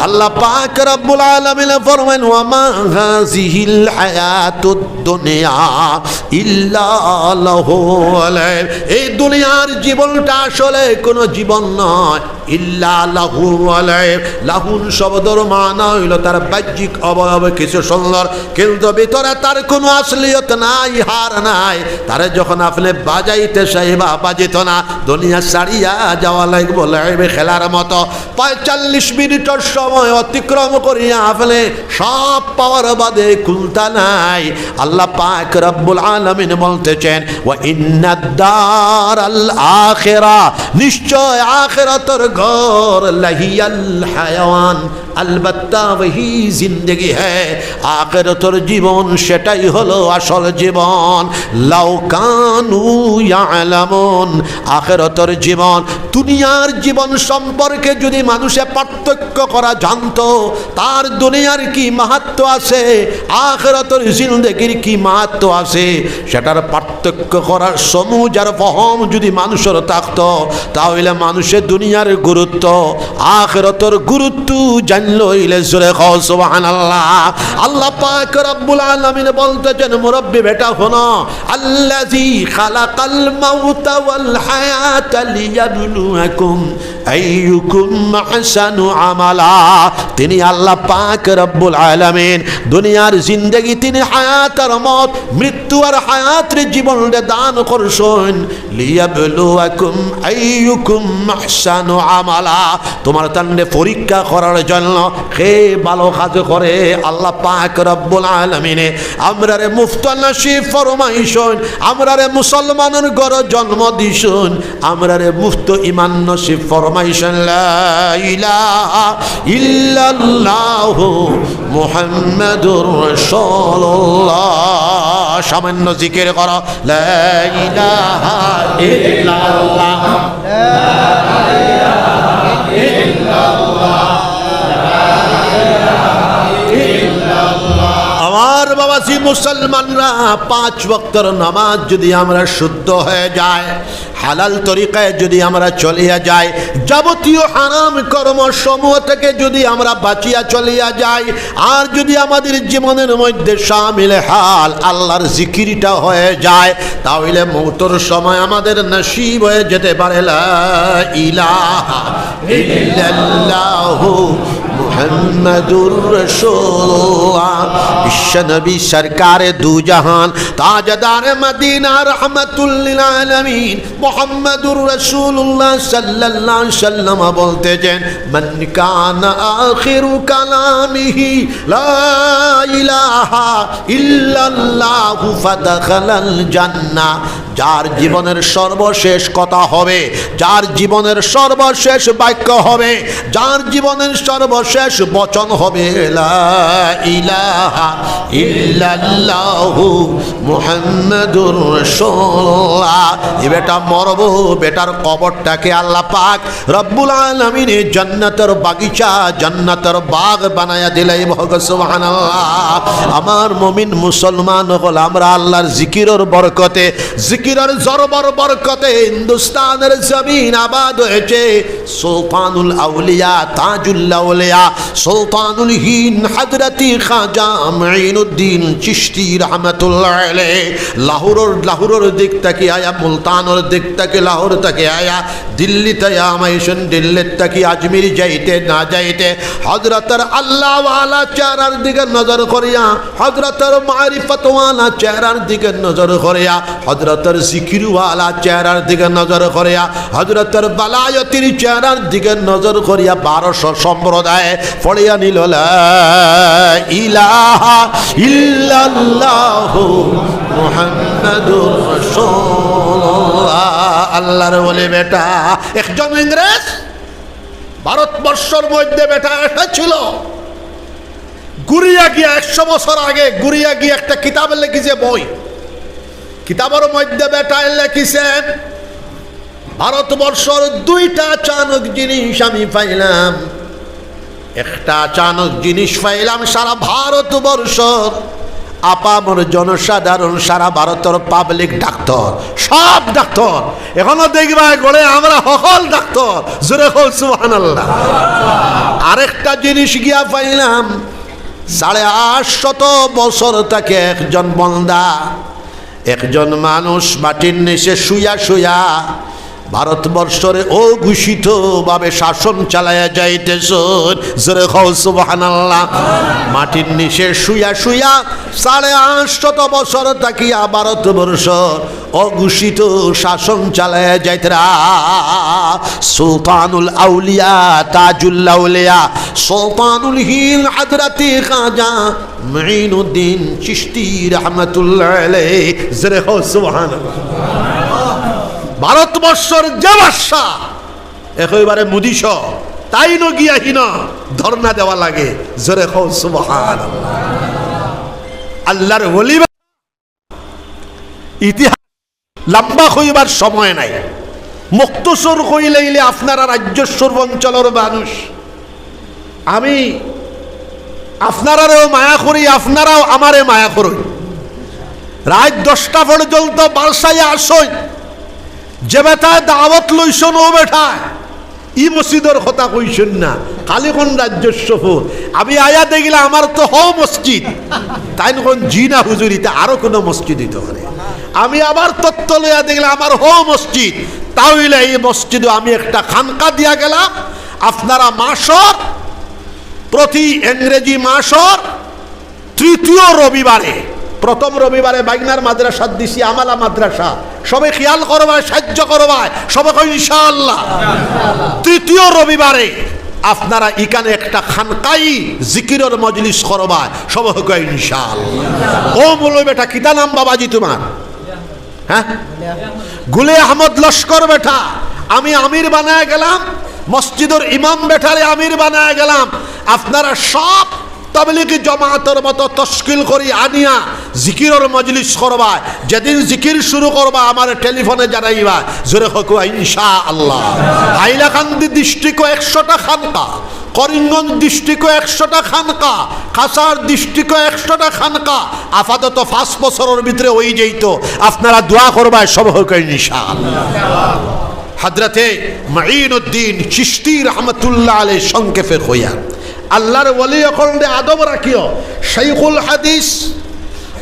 আল্লাহ পাক রব্বুল আলামিন ফরমাইন, ওয়া মা হাযিহিল হায়াতুদ দুনিয়া ইল্লা লাহু ওয়া লাইব। এই দুনিয়ার জীবনটা আসলে কোনো জীবন নয়। ইল্লা লাহু ওয়া লাইব। লাহুন শব্দর মানা অইলো তার বাহ্যিক অবয়ব কিছু সুন্দর, কিন্তু ভিতরে তার কোনো আসলিয়ত নাই, হার নাই। তারে যখন আপনে বাজাইতে চাইবা, বাজিতো না, দুনিয়া ছাড়িয়া যাওয়া লাগবো। লাইবে খেলার মতো পঁয়তাল্লিশ মিনিটর সময় অতিক্রম করিয়া আপনে সব পাওয়ার বাদে কুন্তা নাই। আল্লাহ পাক রব্বুল আলামিন বলতেছেন, ওয়া ইন্নাদ দারাল আখিরা, নিশ্চয় আখিরাতর ঘর, লাহিয়াল হায়াওয়ান, আলবত্তা ওহি জিন্দেগি হ্যায়, আখিরাতর জীবন সেটাই হলো আসল জীবন। লাউ কানু ইয়ালামুন, আখিরাতর জীবন দুনিয়া জীবন সম্পর্কে যদি মানুষে পার্থক্য করা জানতো, তার দুনিয়ার কি মাহাত্ম্য আছে, আখিরাতর জিন্দেগির কি মাহাত্ম্য আছে, সেটার পার্থক্য করার সমুজ আর ফহম যদি মানুষর থাকতো, তাহলে মানুষে দুনিয়ার গুরুত্ব, আখিরাতর গুরুত্ব জানলো অইলে। জোরে কও সুবহানাল্লাহ। আল্লাহ পাক রব্বুল আলামিন বলতেছেন, মুরব্বি বেটা হুনো, আল্লাযী খালাকাল মাউতা ওয়াল হায়াতা লিয়াবলুয়াকুম আইয়ুকুম আহসানু আমালা। তিনি আল্লাহ পাক রব্বুল আলামিন দুনিয়ার জিন্দেগি, তিনি হায়াত আর মত, মৃত্যু আর হায়াতরে জীবনরে দান করছইন। লিয়াবলুয়াকুম আইয়ুকুম আহসানু আমালা, তোমার তানরে পরীক্ষা করার জন্য কে ভালো কাজ করে। আল্লাহ পাক রব্বুল আলামিনে আমরারে মুফত নসিব ফরমাইছইন, আমরারে মুসলমানর ঘরো জন্ম দিছইন, আমরারে মুফত ইমান নসিব ফরমাইছইন। লা ইলাহা ইল্লাল্লাহু মুহাম্মাদুর রাসূলুল্লাহ। সামান্য জিকির করো, লা ইলাহা ইল্লাল্লাহ। আমার বাবাজি মুসলমানরা, পাঁচ ওয়াক্তর নামাজ যদি আমরা শুদ্ধ হয়ে যায়, হালাল তরিকায় যদি আমরা চলিয়া যাই, যাবতীয় হারাম কর্ম সমূহ থেকে যদি আমরা বাঁচিয়া চলিয়া যাই, আর যদি আমাদের জীবনের মধ্যে শামিল হাল আল্লাহর জিকিরটা হয়ে যায়, তাহলে মৌতর সময় আমাদের নসিব হয়ে যেতে পারে লা ইলাহা ইল্লাল্লাহু মুহাম্মাদুর রাসূলুল্লাহ। বিশ্বনবী সরকারে দু জাহান, তাজদারে মদিনা, রহমাতুল লিল আলামিন, মুহাম্মাদুর রাসূলুল্লাহ সাল্লাল্লাহু আলাইহি ওয়াসাল্লাম বলতেছেন, মান কানা আখিরু কালামিহি লা ইলাহা ইল্লাল্লাহু ফাদাখালাল জান্নাহ। যার জীবনের সর্বশেষ কথা হবে, যার জীবনের সর্বশেষ বাক্য হবে, যার জীবনের সর্বশেষ বচন হবে, লা ইলাহা ইল্লাল্লাহু মুহাম্মাদুর রাসূলুল্লাহ। এ বেটা মরবো, বেটার কবরটাকে আল্লাহ পাক রব্বুল আলামিনে জান্নাতের বাগিচা, জান্নাতের বাগ বানায়া দিলাইবো। সুবহানাল্লাহ। আমার মুমিন মুসলমান অকল, আমরা আল্লাহর জিকিরর বরকতে, জিকিরর জরবর বরকতে হিন্দুস্তানের জমিন আবাদ হয়েছে। সুলতানুল আউলিয়া, তাজুল আউলিয়া, সুলতানুল হিন্দ হযরতি খাজা মুঈনুদ্দিন চিশতি রহমাতুল্লাহ আলাইহি লাহোরর, লাহোরর দিক থাকি আয়া, মুলতানর দিক থাকি, লাহোর থাকি আয়া, দিল্লিত আয়া হামাইছইন। দিল্লির থাকি আজমির যাইতে না যাইতে হযরতর আল্লাহওয়ালা চেহারার দিকে নজর করিয়া, হযরতর মারিফতওয়ালা চেহারার দিকে নজর করিয়া, হযরতর জিকিরওয়ালা চেহারার দিকে নজর করিয়া, হযরতর বালায়তির চেহারার দিকে নজর করিয়া বারোশো সম্প্রদায় পড়িয়া নিল লা ইলাহা ইল্লাল্লাহু মুহাম্মাদুর রাসূলুল্লাহ। আল্লাহর ওলি বেটা, একজন ইংরেজ ভারতবর্ষর মধ্যে বেটা এসেছিল, ঘুরিয়া গিয়া একশো বছর আগে ঘুরিয়া গিয়া একটা কিতাবে লেখিছে বই, কিতাবর মধ্যে বেটায় লেখিছেন, ভারতবর্ষর দুইটা আচানক জিনিস আমি পাইলাম। একটা আচানক জিনিস পাইলাম, সারা ভারতবর্ষর আপামর জনসাধারণ, সারা ভারতর পাবলিক ডাক্তার, সব ডাক্তার। এখনো দেখবা ঘরে আমরা হকল ডাক্তার। জোরে কও সুবহানাল্লাহ। আরেকটা জিনিস গিয়া পাইলাম, সাড়ে আটশত বছর থাকি একজন বন্দা, একজন মানুষ মাটির নিচে শুয়া শুয়া ভারতবর্ষরে অঘোষিতভাবে শাসন চালাইয়া যাইতেছইন। জোরে কও সুবহানাল্লাহ। মাটির নিচে শুয়া শুয়া সাড়ে আটশত বছর থাকিয়া ভারতবর্ষ অঘোষিত শাসন চালাইয়া যাইতরা সুলতানুল আউলিয়া, তাজুল আউলিয়া, সুলতানুল হিন্দ হযরতি খাজা মুঈনুদ্দিন চিশতি রহমাতুল্লাহ আলাইহি। জোরে কও সুবহানাল্লাহ। ভারতবর্ষর যে বাদশা, একেবারে মোদি সহ, তাইন গিয়া হিনো ধর্ণা দেওয়া লাগে। জোরে কও সুবহানাল্লাহ। আল্লাহর ওলি, ইতিহাস লম্বা কইবার সময় নাই। মুক্তসর কইলাইলে আপনারা রাজ্যেশ্বর অঞ্চলর মানুষ, আমি আপনারারেও মায়া করি, আপনারাও আমারে মায়া করইন। রাইত দশটা পর্যন্ত বাসায় আসইন, যে বেটায় দাওয়াত লইছইন, ও বেটায় ই মসজিদর কথা কইছইন না, খালি কোন রাজ্যেশ্বর। আমি আইয়া দেখলাম আমার তো হউ মসজিদ, তাইন কইন জি না হুজুর, ইতা আরো কোনো মসজিদ অইতো পারে। আমি আবার তত্ত্ব লইয়া দেখলাম আমার হউ মসজিদ, তা অইলে ই মসজিদো আমি একটা খানকা দিয়া গেলাম। আপনারা মাসর, প্রতি ইংরেজি মাসর তৃতীয় রবিবারে, প্রথম রবিবারে বাইগনার মাদ্রাসাত দিছি, আমালা মাদ্রাসা, সবে খেয়াল করবায়, সাহায্য করবায়, সবে কইন ইনশাআল্লাহ। তৃতীয় রবিবারে আপনারা ইখানে একটা খানকাই জিকিরর মজলিস করবায়, সবে কইন ইনশাআল্লাহ। ও মৌলভী বেটা, কিতা নাম বাবাজি তুমার? হ্যাঁ, গুলে আহমদ লস্কর বেটা, আমি আমির বানায় গেলাম, মসজিদর ইমাম বেটারে আমির বানায় গেলাম। আপনারা সব তাবলিগি জমাতর মতো তশকিল করি আনিয়া জিকিরর মজলিস করবায়। যেদিন জিকির শুরু করবায়, আমারে টেলিফোনে জানাইবায়। জোরে কউক্কা ইনশাআল্লাহ। হাইলাকান্দি ডিস্ট্রিক্টও একশোটা খানকা, করিমগঞ্জ ডিস্ট্রিক্টও একশোটা খানকা, কাছাড় ডিস্ট্রিক্টও একশোটা খানকা। আপাতত পাঁচ বছরর ভিতরে অইযাইতো। আপনারা দোয়া করবায়, সবে কউক্কা ইনশাআল্লাহ। হযরতে মুঈনুদ্দিন চিশতি রহমতুল্লাহ আলাইহি সংক্ষেপে কইয়া, আল্লাহর ওলি অকলরে আদব রাখিও। শাইখুল হাদিস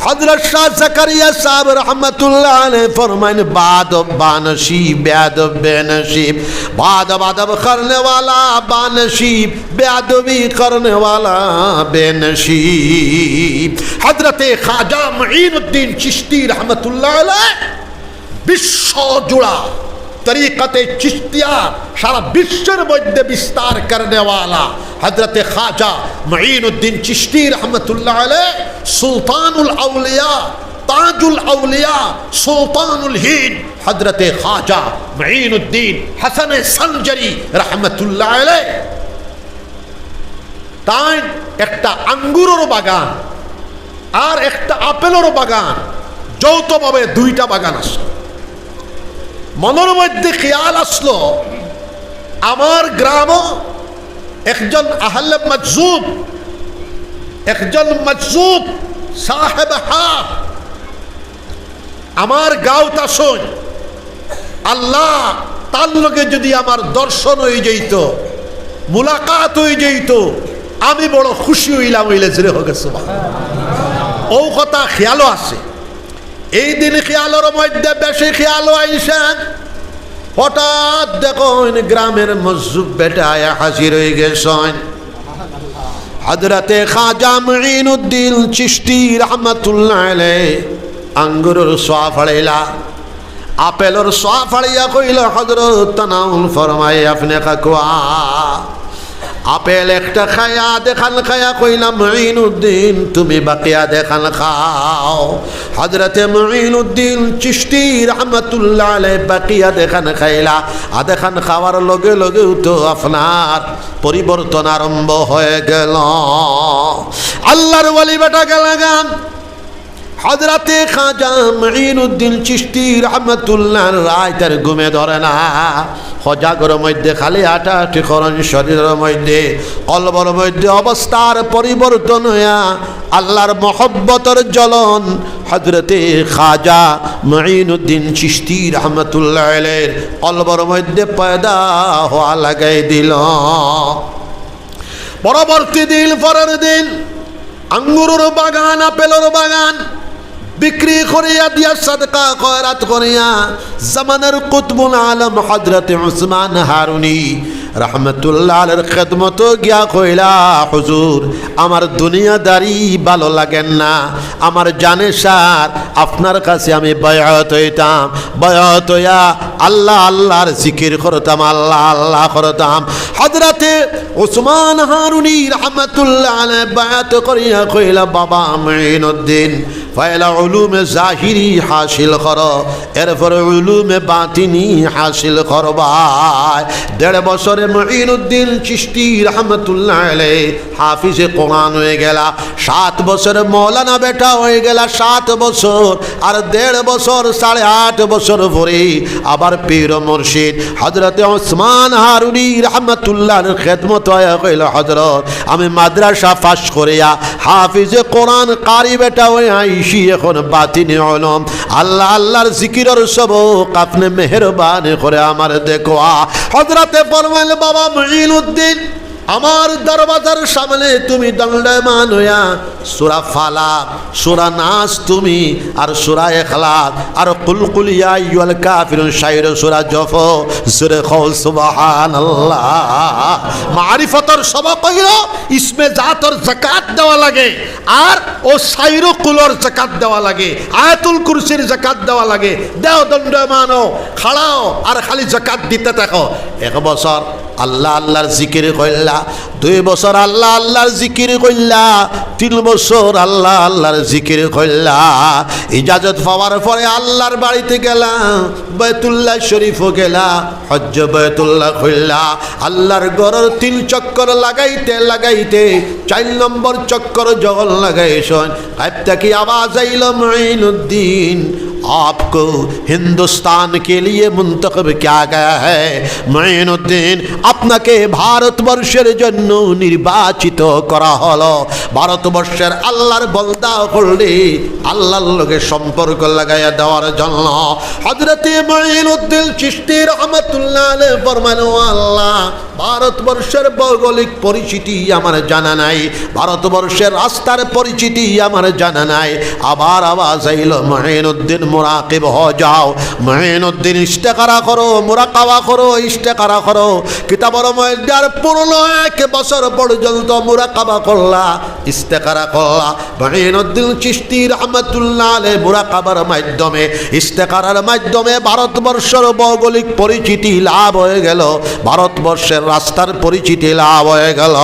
হযরত শাহ জাকারিয়া সাহেব রহমতুল্লাহ আলাইহি ফরমাইন, বাদব বানশিব, বেয়াদব বেনশিব। বাদব আদব করনে ওয়ালা, বানশিব বেয়াদবি করনে ওয়ালা, বেনশিব। হযরতে খাজা মুঈনুদ্দিন চিশতি রহমতুল্লাহ আলাইহি বিশ্ব জুড়া তরিকাতে চিশতিয়া সারা বিশ্বর মধ্যে বিস্তার করনেওয়ালা হযরতে খাজা মুঈনুদ্দিন চিশতি রহমতুল্লাহ আলাইহি সুলতানুল আউলিয়া, তাজুল আউলিয়া, সুলতানুল হিন্দ হযরতে খাজা মুঈনুদ্দিন হাসানে সানজারি রহমতুল্লাহ আলাইহি তাইন একটা আঙ্গুরর বাগান আর একটা আপেলর বাগান, যৌথভাবে দুইটা বাগান আছে। মনর মধ্যে খেয়াল আসলো, আমার গ্রামও একজন আহলে মজজুব, একজন মজজুব সাহেব হাল আমার গাঁওত আছইন, আল্লাহ, তার লগে যদি আমার দর্শন অইযাইতো, মুলাকাত অইযাইতো, আমি বড় খুশি অইলাম। অইলে জোরে কউক্কা সুবহানাল্লাহ। অউ কথা খেয়ালও আছে। এই দিন খেয়ালর মধ্যে বেশি খেয়ালও আইছে। হঠাৎ দেখইন গ্রামর মজজুব বেটা আইয়া হাজির অইগেছইন। হযরতে খাজা মুঈনুদ্দিন চিশতি রহমতুল্লাহ আলাইহি আঙ্গুরর ছোয়া ফাড়িলা, আপেলর ছোয়া ফাড়িয়া কইলা, হযরত, তানাউল ফরমাই আপনে খাউক্কা। আপেল একটা খাইয়া আধেখান খাইয়া কইলা, মুঈনুদ্দিন, তুমি বাকি আধেখান খাও। হযরতে মুঈনুদ্দিন চিশতি রহমতুল্লাহ আলাইহি বাকি আধেখান খাইলা। আধেখান খাওয়ার লগে লগেউ তো আপনার পরিবর্তন আরম্ভ অইগেল। আল্লাহর ওলি বেটা গেলাগা। হযরতে খাজা মুঈনুদ্দিন চিশতি রহমতুল্লাহ রাইত আর ঘুমে ধরে না। হজাগর মধ্যে খালি আটাআটি করইন, শরীরর মধ্যে, কলবর মধ্যে অবস্থার পরিবর্তন অইয়া আল্লাহর মহব্বতর জ্বলন হযরতে খাজা মুঈনুদ্দিন চিশতি রহমতুল্লাহ আলাইহির কলবর মধ্যে পয়দা হওয়া লাগাই দিল। পরবর্তী দিন, পরের দিন, আঙ্গুরর বাগান, আপেলর বাগান বিক্রি করিয়া দিয়া, সাদকা খয়রাত করিয়া, জামানার কুতবুল আলম হযরতে উসমান হারুনি রহমতুল্লাহ আলাইহির খেদমতো গিয়া কইলা, হুজুর, আমার দুনিয়াদারি ভালো লাগের না, আমার জানে সার, আপনার কাছে আমি বায়াত অইতাম, বায়াত অইয়া আল্লাহ আল্লাহর জিকির করতাম, আল্লাহ আল্লাহ করতাম। হযরতে উসমান হারুনি রহমতুল্লাহ আলাইহি বায়াত করিয়া কইলা, বাবা মুঈনুদ্দিন, পয়লা উলুমে জাহিরি হাসিল করো, এরপরে উলুমে বাতিনি হাসিল করবায়। দেড় বছরে মুঈনুদ্দিন চিশতি রহমতুল্লাহ আলাইহি হাফিজে কোরআন হয়ে গেলা। সাত বছরে মৌলানা বেটা হয়ে গেলা, সাত বছর। আর দেড় বছর, সাড়ে আট বছর পরে আবার পীর মুর্শিদ হযরতে ওসমান হারুনি রহমতুল্লাহর খেদমত আয়া কইল, "হযরত, আমি মাদ্রাসা পাশ করিয়া হাফিজে কোরআন কারি বেটা হইয়া আইছি, এখন বাতিনি উলুম, আল্লাহ আল্লাহর জিকিরর সবক আপনে মেহেরবানি করে আমারে দেখওয়া।" হযরতে ফরমাইল, "বাবা মুঈনুদ্দিন, আমার দরওয়াজার সামনে তুমি দণ্ডায়মান হইয়া সূরা ফালাক, সূরা নাস তুমি, আর সূরা ইখলাস, আর কুল কুল ইয়া আইয়ুহাল কাফিরুন, চাইরো সূরা জপো।" জোরে কও সুবহানাল্লাহ। মারিফতর সবক হইল ইসমে জাতর যাকাত দেওয়া লাগে, আর ও চাইরো কুলর যাকাত দেওয়া লাগে, আয়াতুল কুরসির যাকাত দেওয়া লাগে। দেও দণ্ডায়মান হও, খাড়াও, আর খালি যাকাত দিতে থাকো। এক বছর আল্লাহ আল্লাহর জিকির কইলা, দুই বছর আল্লাহ আল্লাহর জিকির কইলা, তিন বছর আল্লাহ আল্লাহর জিকির কইলা। ইজাজত পাওয়ার পরে আল্লাহর বাড়িতে গেলা, বায়তুল্লাহ শরীফও গেলা, হজ্জে বায়তুল্লাহ কইলা। আল্লাহর ঘরর তিন চক্কর লাগাইতে লাগাইতে চাইর নম্বর চক্কর যখন লাগাইছইন, গায়েব থাকি আওয়াজ আইল, "মুঈনুদ্দিন, আপকো হিন্দুস্তান কে লিয়ে মুন্তখব কিয়া গায়া হ্যায়।" মুঈনুদ্দিন, আপনাকে ভারতবর্ষের জন্য নির্বাচিত করা হলো। ভারতবর্ষের আল্লাহর বন্দা অকলরে আল্লাহর লগে সম্পর্ক লাগাইয়া দেওয়ার জন্য। হযরতে মুঈনুদ্দিন চিশতি রহমতুল্লাহ আলাইহি ফরমাইন, "ও আল্লাহ, ভারতবর্ষের ভৌগোলিক পরিচিতি আমার জানা নাই, ভারতবর্ষের রাস্তার পরিচিতি আমার জানা নাই।" আবার আওয়াজ আইল, "মুঈনুদ্দিন মুরাকিব হো যাও, মুঈনুদ্দিন ইস্তেখারা করো, মুরাকাবা করো, ইস্তেখারা করো।" কিতাবর মধ্যে আর পনেরো এক বছর পর্যন্ত মুরাকাবা করলা, ইস্তেখারা করলা। মুঈনুদ্দিন চিশতি রহমতুল্লাহ আলাইহি মুরাকাবার মাধ্যমে, ইস্তেখারার মাধ্যমে ভারতবর্ষর ভৌগোলিক পরিচিতি লাভ হয়ে গেল, ভারতবর্ষের রাস্তার পরিচিতি লাভ হয়ে গেল।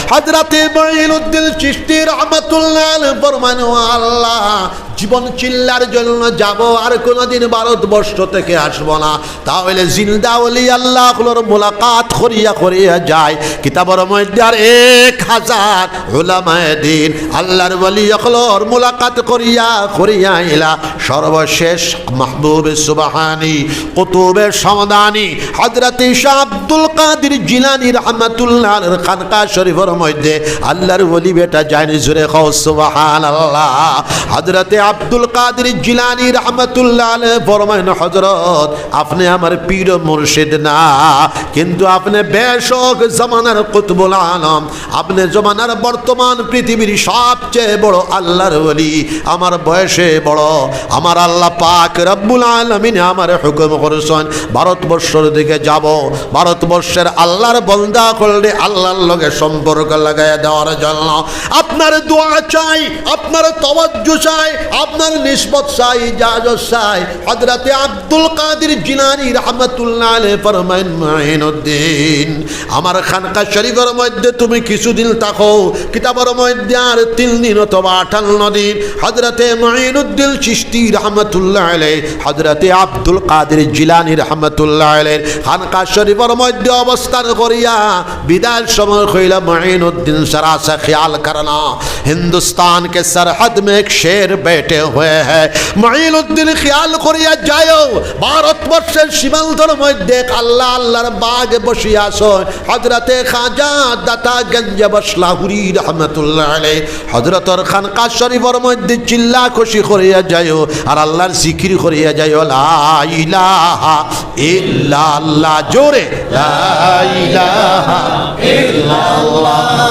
হযরতে মুঈনুদ্দিন চিশতি রহমতুল্লাহ আলাইহি ফরমাইন, "ও আল্লাহ, জীবন চিল্লার জন্য যাব, আর কোনোদিন ভারতবর্ষ থেকে আসব না।" তাহলে জিন্দা ওলি আল্লাহ অকলর মুলাকাত করিয়া করিয়া যায়। কিতাবর মধ্যে আর এক হাজার উলামায়ে দ্বীন আল্লাহর ওলি অকলর মুলাকাত করিয়া করিয়া আইলা। সর্বশেষ মাহবুবে সুবহানি, কুতুবে সমদানি, হযরতে শাহ আব্দুল কাদির জিলানী রহমাতুল্লাহ আলাইহির খানকা শরীফর মধ্যে আল্লাহর ওলি বেটা যাইন। জোরে কও সুবহানাল্লাহ। হযরতে আব্দুল কাদির জিলানী রহমাতুল্লাহ আলাইহি ফরমাইন, "হযরত, আপনে আমার পীর মুর্শিদ না, কিন্তু আপনে বেশক জমানার কুতুবুল আলম, আপনে জমানার বর্তমান পৃথিবীর সবচেয়ে বড় আল্লাহর ওলি। আমার বয়সে বড়, আমার আল্লাহ পাক রব্বুল আলামিন আমারে হুকুম করছইন ভারতবর্ষর দিকে যাব, ভারতবর্ষের আল্লাহর বন্দা অকলরে আল্লাহর লগে সম্পর্ক লাগাইয়া দেওয়ার জন্য। আপনার দোয়া চাই, আপনার তওয়াজ্জু চাই, আপনার নিসবত চাই, ইজাজত চাই।" হযরতে আব্দুল কাদির জিলানী রহমাতুল্লাহ আলাইহি ফরমাইন, "মুঈনুদ্দিন, আমার খানকা শরীফর মধ্যে তুমি কিছুদিন থাকো।" কিতাবর মধ্যে আর তিন দিন অথবা আটান্ন দিন হযরতে মুঈনুদ্দিন চিশতি রহমাতুল্লাহ আলাইহি, হযরতে আব্দুল কাদির জিলানী রহমাতুল্লাহ আলাইহির খানকা শরীফর মধ্যে অবস্থান করিয়া বিদায় সময় কইলা, "মুঈনুদ্দিন, জরা সা খিয়াল করনা, হিন্দুস্তান কে সরহদ মে এক শের বেঠে হুয়ে হ্যায়।" মুঈনুদ্দিন, খিয়াল করিয়া যাইও, ভারতবর্ষের সীমান্তর মধ্যে এক আল্লাহ আল্লাহর বাঘ বসিয়া আছইন। হযরতে খাজা দাতা গঞ্জ বখশ লাহুরি রহমাতুল্লাহ আলাইহি হযরতর খানকা শরীফর মধ্যে চিল্লা খুশি করিয়া যাইও, আর আল্লাহর জিকির করিয়া যাইও, "লা ইলাহা ইল্লাল্লাহ।" জোরে, "লা ইলাহা ইল্লাল্লাহ,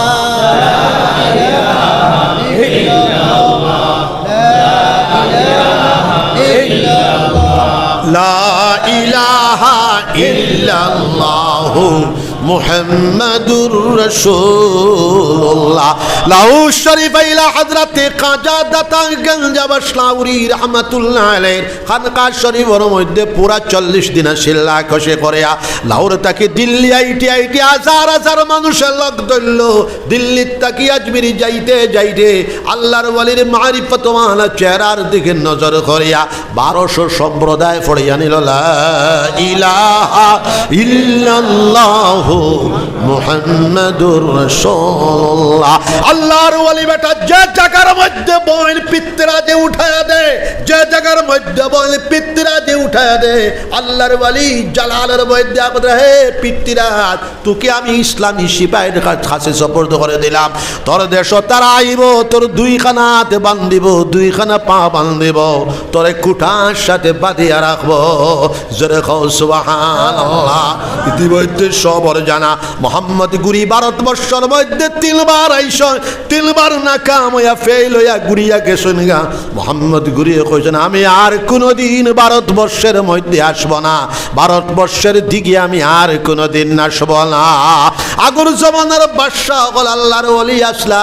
লা ইলাহা ইল্লাল্লাহ, লা ইলাহা ইল্লাল্লাহু মুহাম্মাদুর রাসূলুল্লাহ। লাহোর শরীফ আইলা হযরতে খাজা দাতা গঞ্জ বাশ লাহোরী রহমাতুল্লাহ আলাইহির খানকা শরীফর মধ্যে পুরা চল্লিশ দিন আছিলা কষে করিয়া। লাহোর থাকি দিল্লি আইটি আইটি হাজার হাজার মানুষে লগ ধরলো। দিল্লির থাকি আজমিরি যাইতে যাইতে আল্লাহর ওলির মারিফতওয়ালা চেহারার দিকে নজর করিয়া বারোশো সম্প্রদায় পড়িয়া নিল, লা ইলাহা ইল্লাল্লাহু মুহাম্মাদুর রাসূলুল্লাহ। আল্লাহর ওলি বেটা যে জাগার মধ্যে বইল পিতরাজে উঠাইয়া দে, যে জাগার মধ্যে বইল পিতরাজে উঠাইয়া দে। আল্লাহর ওলি জালালের মধ্যে আবদ, হে পিতরাজ, তোকে আমি ইসলামী সিপাহীর কা-, কাছে সুপর্দ করে দিলাম। তোর দেশো তারা আইবো, তোর দুইখান আত বান্ধিবো, দুইখান পা বান্ধিবো, তোরে খুঁটার সাথে বাঁধিয়া রাখবো। জোরে কও সুবহানাল্লাহ। ইতিমধ্যে সবর জানা, মোহাম্মদ গুরি ভারতবর্ষর মধ্যে তিনবার আইসন, তিনবার নাকাম অইয়া ফেইল অইয়া ঘুরিয়া গেছইন গা। মোহাম্মদ গুরিয়ে কইছইন, আমি আর কুনুদিন ভারতবর্ষর মধ্যে আসবো না, ভারতবর্ষর দিকে আমি আর কুনুদিন আসবো না। আগর জমানার বাদশা অকল আল্লাহর ওলি আছলা,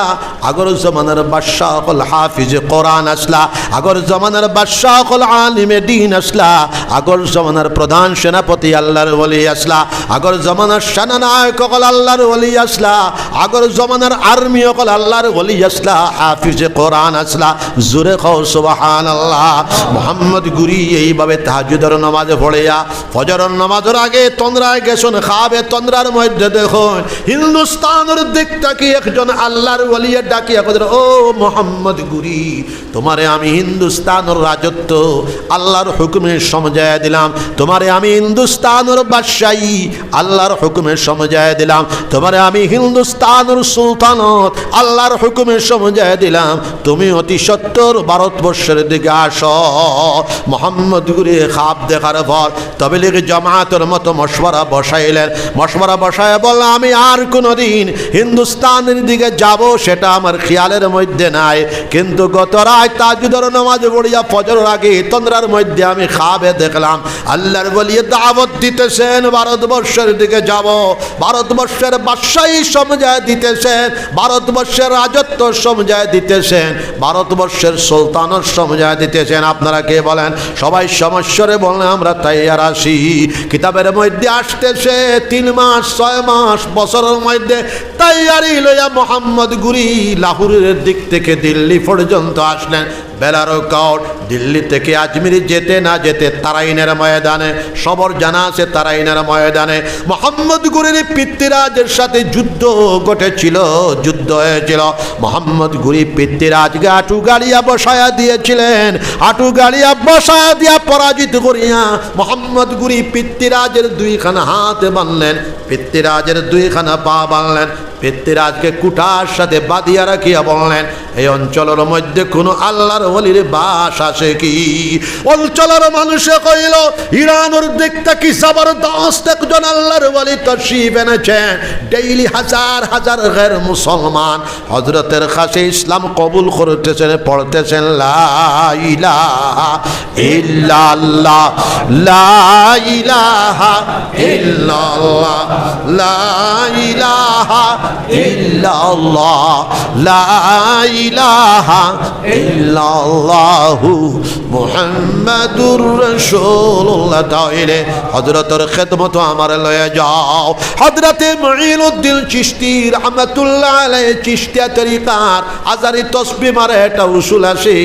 আগর জমানার বাদশা অকল হাফিজে কোরআন আছলা, আগর জমানার বাদশা অকল আলিমে দ্বীন আছলা, আগর জমানার প্রধান সেনাপতি আল্লাহর ওলি আছলা, আগর জমানার সেনানায়ক অকল আল্লাহর ওলি আছলা, আগর জমানার আর্মি অকল আল্লাহর ওলি আছলা, হাফিজে কোরআন আছলা। জোরে কও সুবহানাল্লাহ। মোহাম্মদ গুরি এইভাবে তাহাজ্জুদর নামাজ পড়িয়া ফজরর নামাজর আগে তন্দ্রায় গেছইন, খাবে তন্দ্রার মধ্যে দেখইন হিন্দুস্তানর দিক থাকি একজন আল্লাহর ওলিয়ে ডাকিয়া কইরা, ও মোহাম্মদ গুরি, তোমারে আমি হিন্দুস্তানর রাজত্ব আল্লাহর হুকুমে সমঝাইয়া দিলাম, তোমারে আমি হিন্দুস্তানর বাদশাহী আল্লাহর হুকুমে সমঝাইয়া দিলাম, তোমারে আমি হিন্দুস্তানর সুলতানত আল্লাহর হুকুমে সমঝাইয়া দিলাম, তুমি অতি সত্বর ভারতবর্ষর দিকে আসো। মোহাম্মদ গুরি খাব দেখার পর তবলিগি জামাতর মতো মশওয়ারা বসাইলেন। মশওয়ারা বসাইয়া বললেন, আমি আর কুনুদিন হিন্দুস্তানর দিকে যাব, সেটা আমার খিয়ালর মধ্যে নাই, কিন্তু গত রাইত তাহাজ্জুদর নামাজ পড়িয়া ফজরর আগে তন্দ্রার মধ্যে আমি খাবে দেখলাম আল্লাহর ওলিয়ে দাওয়াত দিতেছেন ভারতবর্ষর দিকে যাব, ভারতবর্ষর বাদশাহী সমঝাইয়া দিতেছেন, ভারতবর্ষর রাজত্ব সমঝাইয়া দিতেছেন, ভারতবর্ষর সুলতানত সমঝাইয়া দিতেছেন। আপনারা কে বলেন? সবাই সমস্বরে বলেন, আমরা তৈয়ার আছি। কিতাবর মধ্যে আসতেছে, তিন মাস, ছয় মাস, বছরর মধ্যে তৈয়ারি লইয়া মোহাম্মদ গুরি লাহোরর দিক থেকে দিল্লি পর্যন্ত আসলেন। বেলারো কাউট দিল্লি থেকে আজমিরি যেতে না যেতে তারাইনের ময়দানে, সবর জানা আছে তারাইনের ময়দানে মোহাম্মদ গুরির পিতৃরাজের সাথে যুদ্ধ ঘটেছিল, যুদ্ধ হয়েছিল। মোহাম্মদ গুরি পিতৃরাজকে আটু গাড়িয়া বসায়া দিয়েছিলেন, আটু গাড়িয়া বসায়া দিয়া পরাজিত করিয়া মোহাম্মদ গুরি পিতৃরাজের দুইখানা হাত বানলেন, পিতৃরাজের দুইখানা পা বানলেন, পিতৃরাজকে কুঠার সাথে বাঁধিয়া রাখিয়া বললেন, এই অঞ্চলর মধ্যে কোনো আল্লাহর ওলির বাস আছে কি? অঞ্চলর মানুষে কইল, ইরানর দিক থাকি জবরদস্ত একজন আল্লাহর ওলি তশরিফ এনেছেন। ডেইলি হাজার হাজার গের মুসলমান হযরতের কাছে ইসলাম কবুল করতেছেন, পড়তেছেন লা ইলাহা ইল্লাল্লাহ, লা ইলাহা ইল্লাল্লাহ, লা ইলাহা ইল্লাল্লাহ, লা ইলাহা ইল্লাল্লাহু মুহাম্মাদুর রাসূলুল্লাহ। তাইলে হযরতের খেদমত আমারে লইয়া যাও। হযরতে মুঈনুদ্দিন চিশতি রহমাতুল্লাহ আলাইহি চিশতিয়া তরিকার আজারি তসবি মারে একটা উসুল আছে,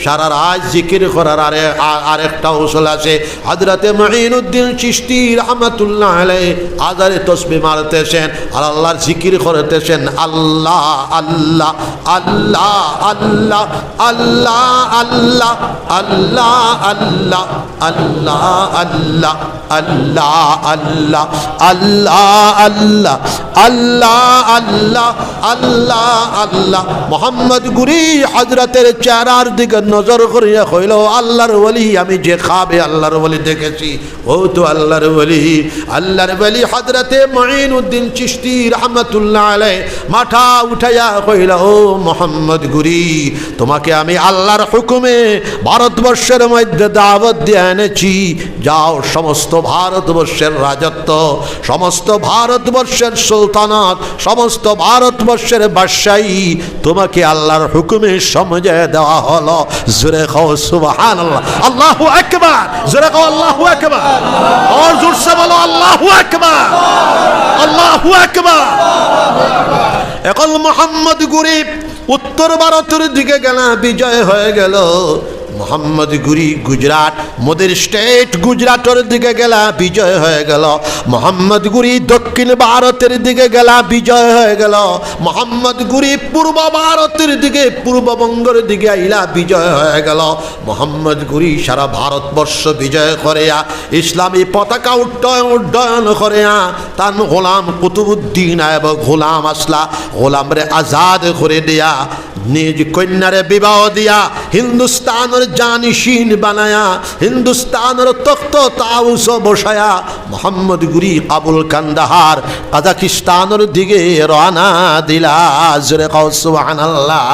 সারা রাত জিকির করার আরে-, আ-, আরেকটা উসুল আছে। হযরতে মুঈনুদ্দিন চিশতি রহমাতুল্লাহ আলাইহি আজারে তসবি মারতেছেন আর আল্লাহর জিকির করতেছেন, আল্লাহ, আল্লাহ, আল্লাহ, আল্লাহ, আল্লাহ, আল্লাহ, আল্লাহ, আল্লাহ, আল্লাহ, আল্লাহ, আল্লাহ, আল্লাহ, আল্লাহ, আল্লাহ, আল্লাহ, আল্লাহ, আল্লাহ, আল্লাহ। মোহাম্মদ গুরি হযরতের চেহারার দিকে নজর করিয়া কইল, আল্লাহর ওলি, আমি যে খাবে আল্লাহর ওলি দেখেছি, ও তো আল্লাহর ওলি। আল্লাহর ওলি হযরতে মুঈনুদ্দিন চিশতি রহমাতুল্লাহ আলাইহি মাথা উঠাইয়া কইল, ও মোহাম্মদ গুরি, তোমাকে আমি আল্লাহর হুকুমে ভারতবর্ষের মধ্যে দাওয়াত দিয়া এনেছি। যাও, সমস্ত ভারতবর্ষের রাজত্ব, সমস্ত ভারতবর্ষের সুলতানাত, সমস্ত ভারতবর্ষের বাদশাহী তোমাকে আল্লাহর হুকুমে সমঝে দেওয়া হলো। জোরে কও সুবহানাল্লাহ, আল্লাহু আকবার। জোরে কও আল্লাহু আকবার। আর জোরসে বলো আল্লাহু আকবার, আল্লাহু আকবার। এখন মোহাম্মদ ঘুরি উত্তর ভারতর দিকে গেলা, বিজয় হয়ে গেল। মোহাম্মদ ঘুরি গুজরাট, মোদির স্টেট গুজরাটর দিকে গেলা, বিজয় হয়ে গেল। মোহাম্মদ ঘুরি দক্ষিণ ভারতর দিকে গেলা, বিজয় হয়ে গেল। মোহাম্মদ ঘুরি পূর্ব ভারতর দিকে, পূর্ববঙ্গর দিকে আইলা, বিজয় হয়ে গেল। মোহাম্মদ ঘুরি সারা ভারতবর্ষ বিজয় করিয়া ইসলামী পতাকা উড্ডয়ন, উড্ডয়ন করিয়া তান গোলাম কুতুবুদ্দিন আইবক গোলাম আছলা, গোলামরে আজাদ করে দিয়া নিজ কন্যারে বিবাহ দিয়া হিন্দুস্তানর জানিশিন বানায়া হিন্দুস্তানর তখত তাউস বসায়া মোহাম্মদ ঘুরি কাবুল কান্দাহার কাজাকিস্তানর দিকে রওনা দিলা। জোরে কও সুবহানাল্লাহ।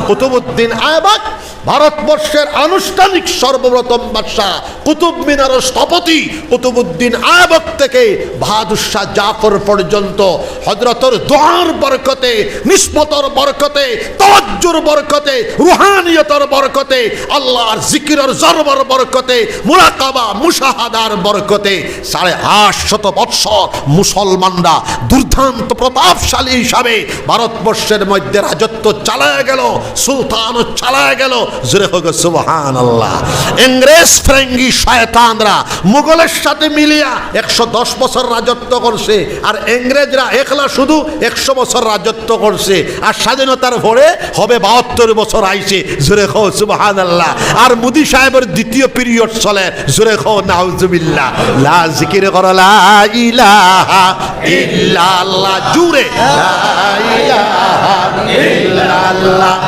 কুতুবুদ্দিন আইবক ভারতবর্ষের আনুষ্ঠানিক সর্বপ্রথম বাদশাহ, কুতুব মিনারর স্থপতি কুতুবুদ্দিন আইবক থেকে বাহাদুর শাহ জাফর পর্যন্ত হযরতর দোয়ার বরকতে, নিসবতর বরকতে, তাওয়াজ্জুর বরকতে, রুহানিয়তর বরকতে, আল্লাহর জিকিরর জরবর বরকতে, মুরাকাবা, মুশাহাদার বরকতে সাড়ে আট শত বৎসর মুসলমানরা দুর্দান্ত প্রতাপশালী হিসাবে ভারতবর্ষের মধ্যে রাজত্ব চালায় গেল, সুলতান চালায় গেল। জোরে হোক সুবহানাল্লাহ। ইংরেজ ফিরিঙ্গি শয়তানরা মুঘলর সাথে মিলিয়া একশো দশ বছর রাজত্ব করছে, আর ইংরেজরা একলা শুধু একশো বছর রাজত্ব করছে, আর স্বাধীনতার পরে হবে বাহাত্তর বছর আইছে। জোরে কও সুবহানাল্লাহ। আর মোদি সাহেবের দ্বিতীয় পিরিয়ড চলে। জোরে কও নাউজুবিল্লাহ। লা জিকির করো লা ইলাহা ইল্লাল্লাহ। জোরে লা ইলাহা ইল্লাল্লাহ।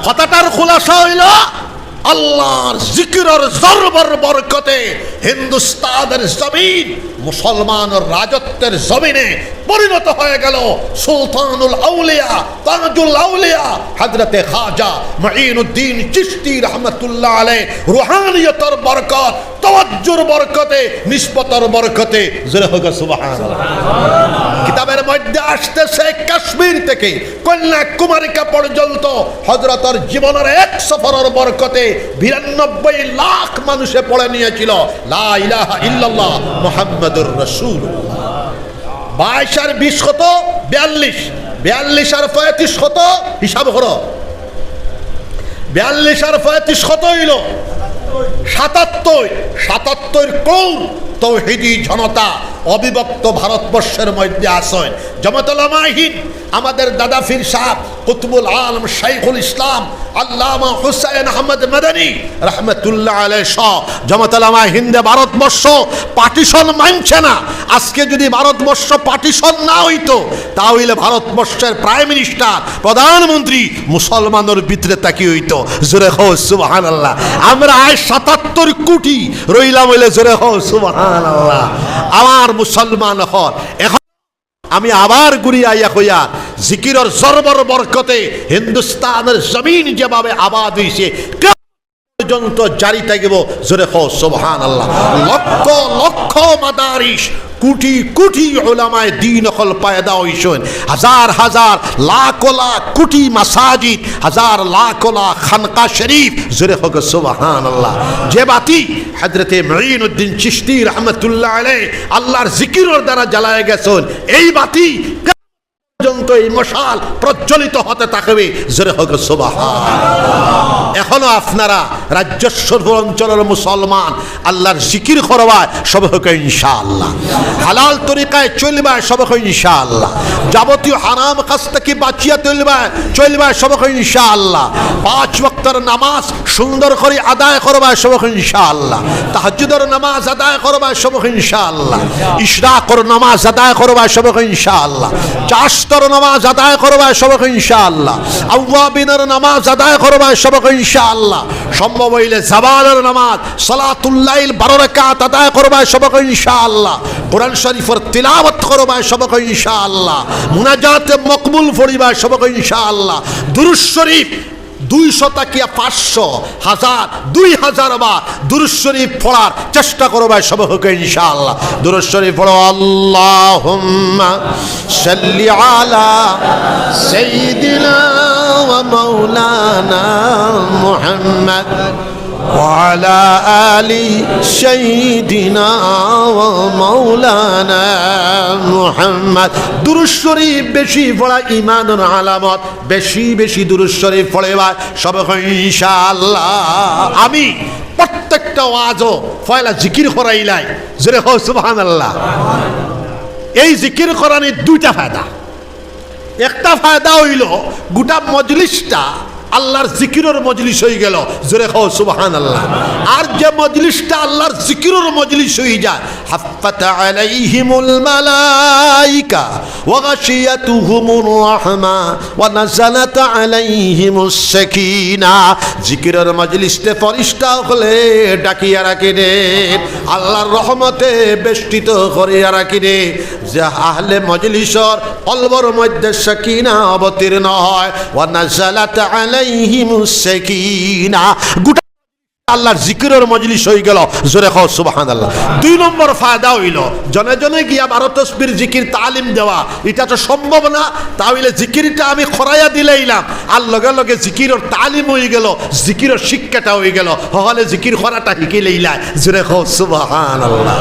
কথাটার খুলাসা হইল, আল্লাহর জিকিরর জরবর বরকতে হিন্দুস্তানের জমিন মুসলমানর রাজত্বের জমিনে পরিণত হয়ে গেল। সুলতানুল আউলিয়া, তাজুল আউলিয়া হযরতে খাজা মুঈনুদ্দিন চিশতি রহমতুল্লাহ আলাইহির রুহানিয়তর বরকত, তাওয়াজ্জুর বরকতে, নিসবতর বরকতে। জোরে হোক সুবহানাল্লাহ। কিতাবের মধ্যে আসতেছে কাশ্মীর থেকে কন্যাকুমারিকা পর্যন্ত হযরতর জীবনের এক সফরর বরকতে বিরানব্বই লাখ মানুষে পড়ে নিয়েছিল লা ইলাহা ইল্লাল্লাহ মুহাম্মাদুর রাসূলুল্লাহ। বাইশ আর বিশ কত? বিয়াল্লিশ। বিয়াল্লিশ আর পঁয়ত্রিশ কত? হিসাব করো। বিয়াল্লিশ আর পঁয়ত্রিশ কত হইল? সাতাত্তর। সাতাত্তর কোর তৌহিদি জনতা অবিভক্ত ভারতবর্ষের মধ্যে আছইন। জমাত উলামায়ে হিন্দ, আমাদের দাদা পীর সাহেব কুতুবুল আলম শাইখুল ইসলাম আল্লামা হুসাইন আহমদ মাদানী রহমতুল্লাহ আলাইহি সহ জমাত উলামায়ে হিন্দে ভারতবর্ষ পার্টিশন মানছে না। আজকে যদি ভারতবর্ষ পার্টিশন না হইতো, তাহলে ভারতবর্ষের প্রাইম মিনিস্টার, প্রধানমন্ত্রী মুসলমানর ভিতরে থাকি হইতো। জোরে কও সুবহানাল্লাহ। আমরা আজ সাতাত্তর কোটি রইলাম হইলে জোরে কও সুবহানাল্লাহ। আমার মুসলমান অকল, এখন আমি আবার ঘুরি আইয়া কইয়ার, জিকিরর জরবর বরকতে হিন্দুস্তানের জমিন যেভাবে আবাদ হইছে, পর্যন্ত জারি থাকিব। জোরে কও সুবহানাল্লাহ। লক্ষ লক্ষ মাদারিস, কোটি কোটি উলামায়ে দ্বীন অকল পয়দা হইছইন, হাজার হাজার লাখ লাখ কোটি মাসাজিদ, হাজার লাখ লাখ খানকা শরীফ। জোরে কও সুবহানাল্লাহ। যে বাতি হযরতে মুঈনুদ্দিন চিশতি রহমতুল্লাহ আলাইহি আল্লাহর জিকিরর দ্বারা জ্বালায় গেছইন, এই বাতি পর্যন্ত এই মশাল প্রজ্বলিত হতে থাকবে। জোরে কও সুবহানাল্লাহ। এখনো আপনারা রাজ্যেশ্বরপুর অঞ্চলের মুসলমান আল্লাহর জিকির করবায় সবে কও ইনশাআল্লাহ। হালাল তরিকায় চলবায় সবে কও ইনশাআল্লাহ। যাবতীয় হারাম কাজ থাকি বাঁচিয়া চলবায়, চলবায় সবে কও ইনশাআল্লাহ। পাঁচ ওয়াক্তর নামাজ সুন্দর করি আদায় করবায় সবে কও ইনশাআল্লাহ। তাহাজ্জুদর নামাজ আদায় করবায় সবে কও ইনশাআল্লাহ। ইশরাকর নামাজ আদায় করবায় সবে কও ইনশাআল্লাহ। চাশতর নামাজ আদায় করবায় সবে কও ইনশাআল্লাহ। আওয়াবিনর নামাজ আদায় করবায় সবে কও ইনশাআল্লাহ। সম্ভব হইলে জাওয়ালর নামাজ, সালাতুল লাইল বারো রাকাত আদায় করবায় সবে কও ইনশাআল্লাহ। কোরআন শরীফর তিলাওয়াত করবায় সবক ইনশাআল্লাহ, মুনাজাতে মকবুল পড়িবায় সবক ইনশাআল্লাহ। দুরূদ শরীফ দুইশো থাকিয়া পাঁচশো, হাজার, দুই হাজার বার দুরূদ শরীফ পড়ার চেষ্টা করবায় সবক ইনশাআল্লাহ। দুরূদ শরীফ পড়ো, আল্লাহুম্মা সাল্লি আলা সাইয়্যিদিনা ওয়া মাওলানা মুহাম্মদ ওয়া আলা আলি সাইয়্যিদিনা ওয়া মাওলানা মুহাম্মদ। দুরূদ শরীফ বেশি পড়া ইমানর আলামত। বেশি বেশি দুরূদ শরীফ পড়বায় সবক ইনশাআল্লাহ। আমি প্রত্যেকটা ওয়াজো পয়লা জিকির করাইলাই, জোরে কও সুবহানাল্লাহ। এই জিকির করানির দুইটা ফায়দা। একটা ফায়দা অইলো, গোটা মজলিসটা আল্লাহর জিকিরর মজলিস অইগেলো, জোরে কও সুবহানাল্লাহ। আর যে মজলিসটা আল্লাহর জিকিরর মজলিস অইযায়, হাফফাত আলাইহিমুল মালাইকা ওয়া গাশিয়াতুহুমুর রাহমা ওয়া নাযালাত আলাইহিমুস সাকিনা। জিকিরর মজলিসে ফিরিস্তা অকলে ডাকিয়া রাখি নে, আল্লাহর রহমতে বেষ্টিত করিয়া রাখি নে। যে আহলে মজলিসর কলবর মধ্যে সাকিনা অবতীর্ণ হয়, ওয়া নাযালাত আলাইহিমুস সাকিনা। গোটা আল্লাহর জিকিরর মজলিস অইগেলো, জোরে কও সুবহানাল্লাহ। দুই নম্বর ফায়দা অইলো, জনে জনে গিয়া বারো তসবির জিকির তালিম দেওয়া, ইটা তো সম্ভব না। তা অইলে জিকিরটা আমি করাইয়া দিলাইলাম, আর লগে লগে জিকিরর তালিম অইগেলো, জিকিরর শিক্ষাটা অইগেলো, হকলে জিকির করাটা হিকিলাইলায়, জোরে কও সুবহানাল্লাহ।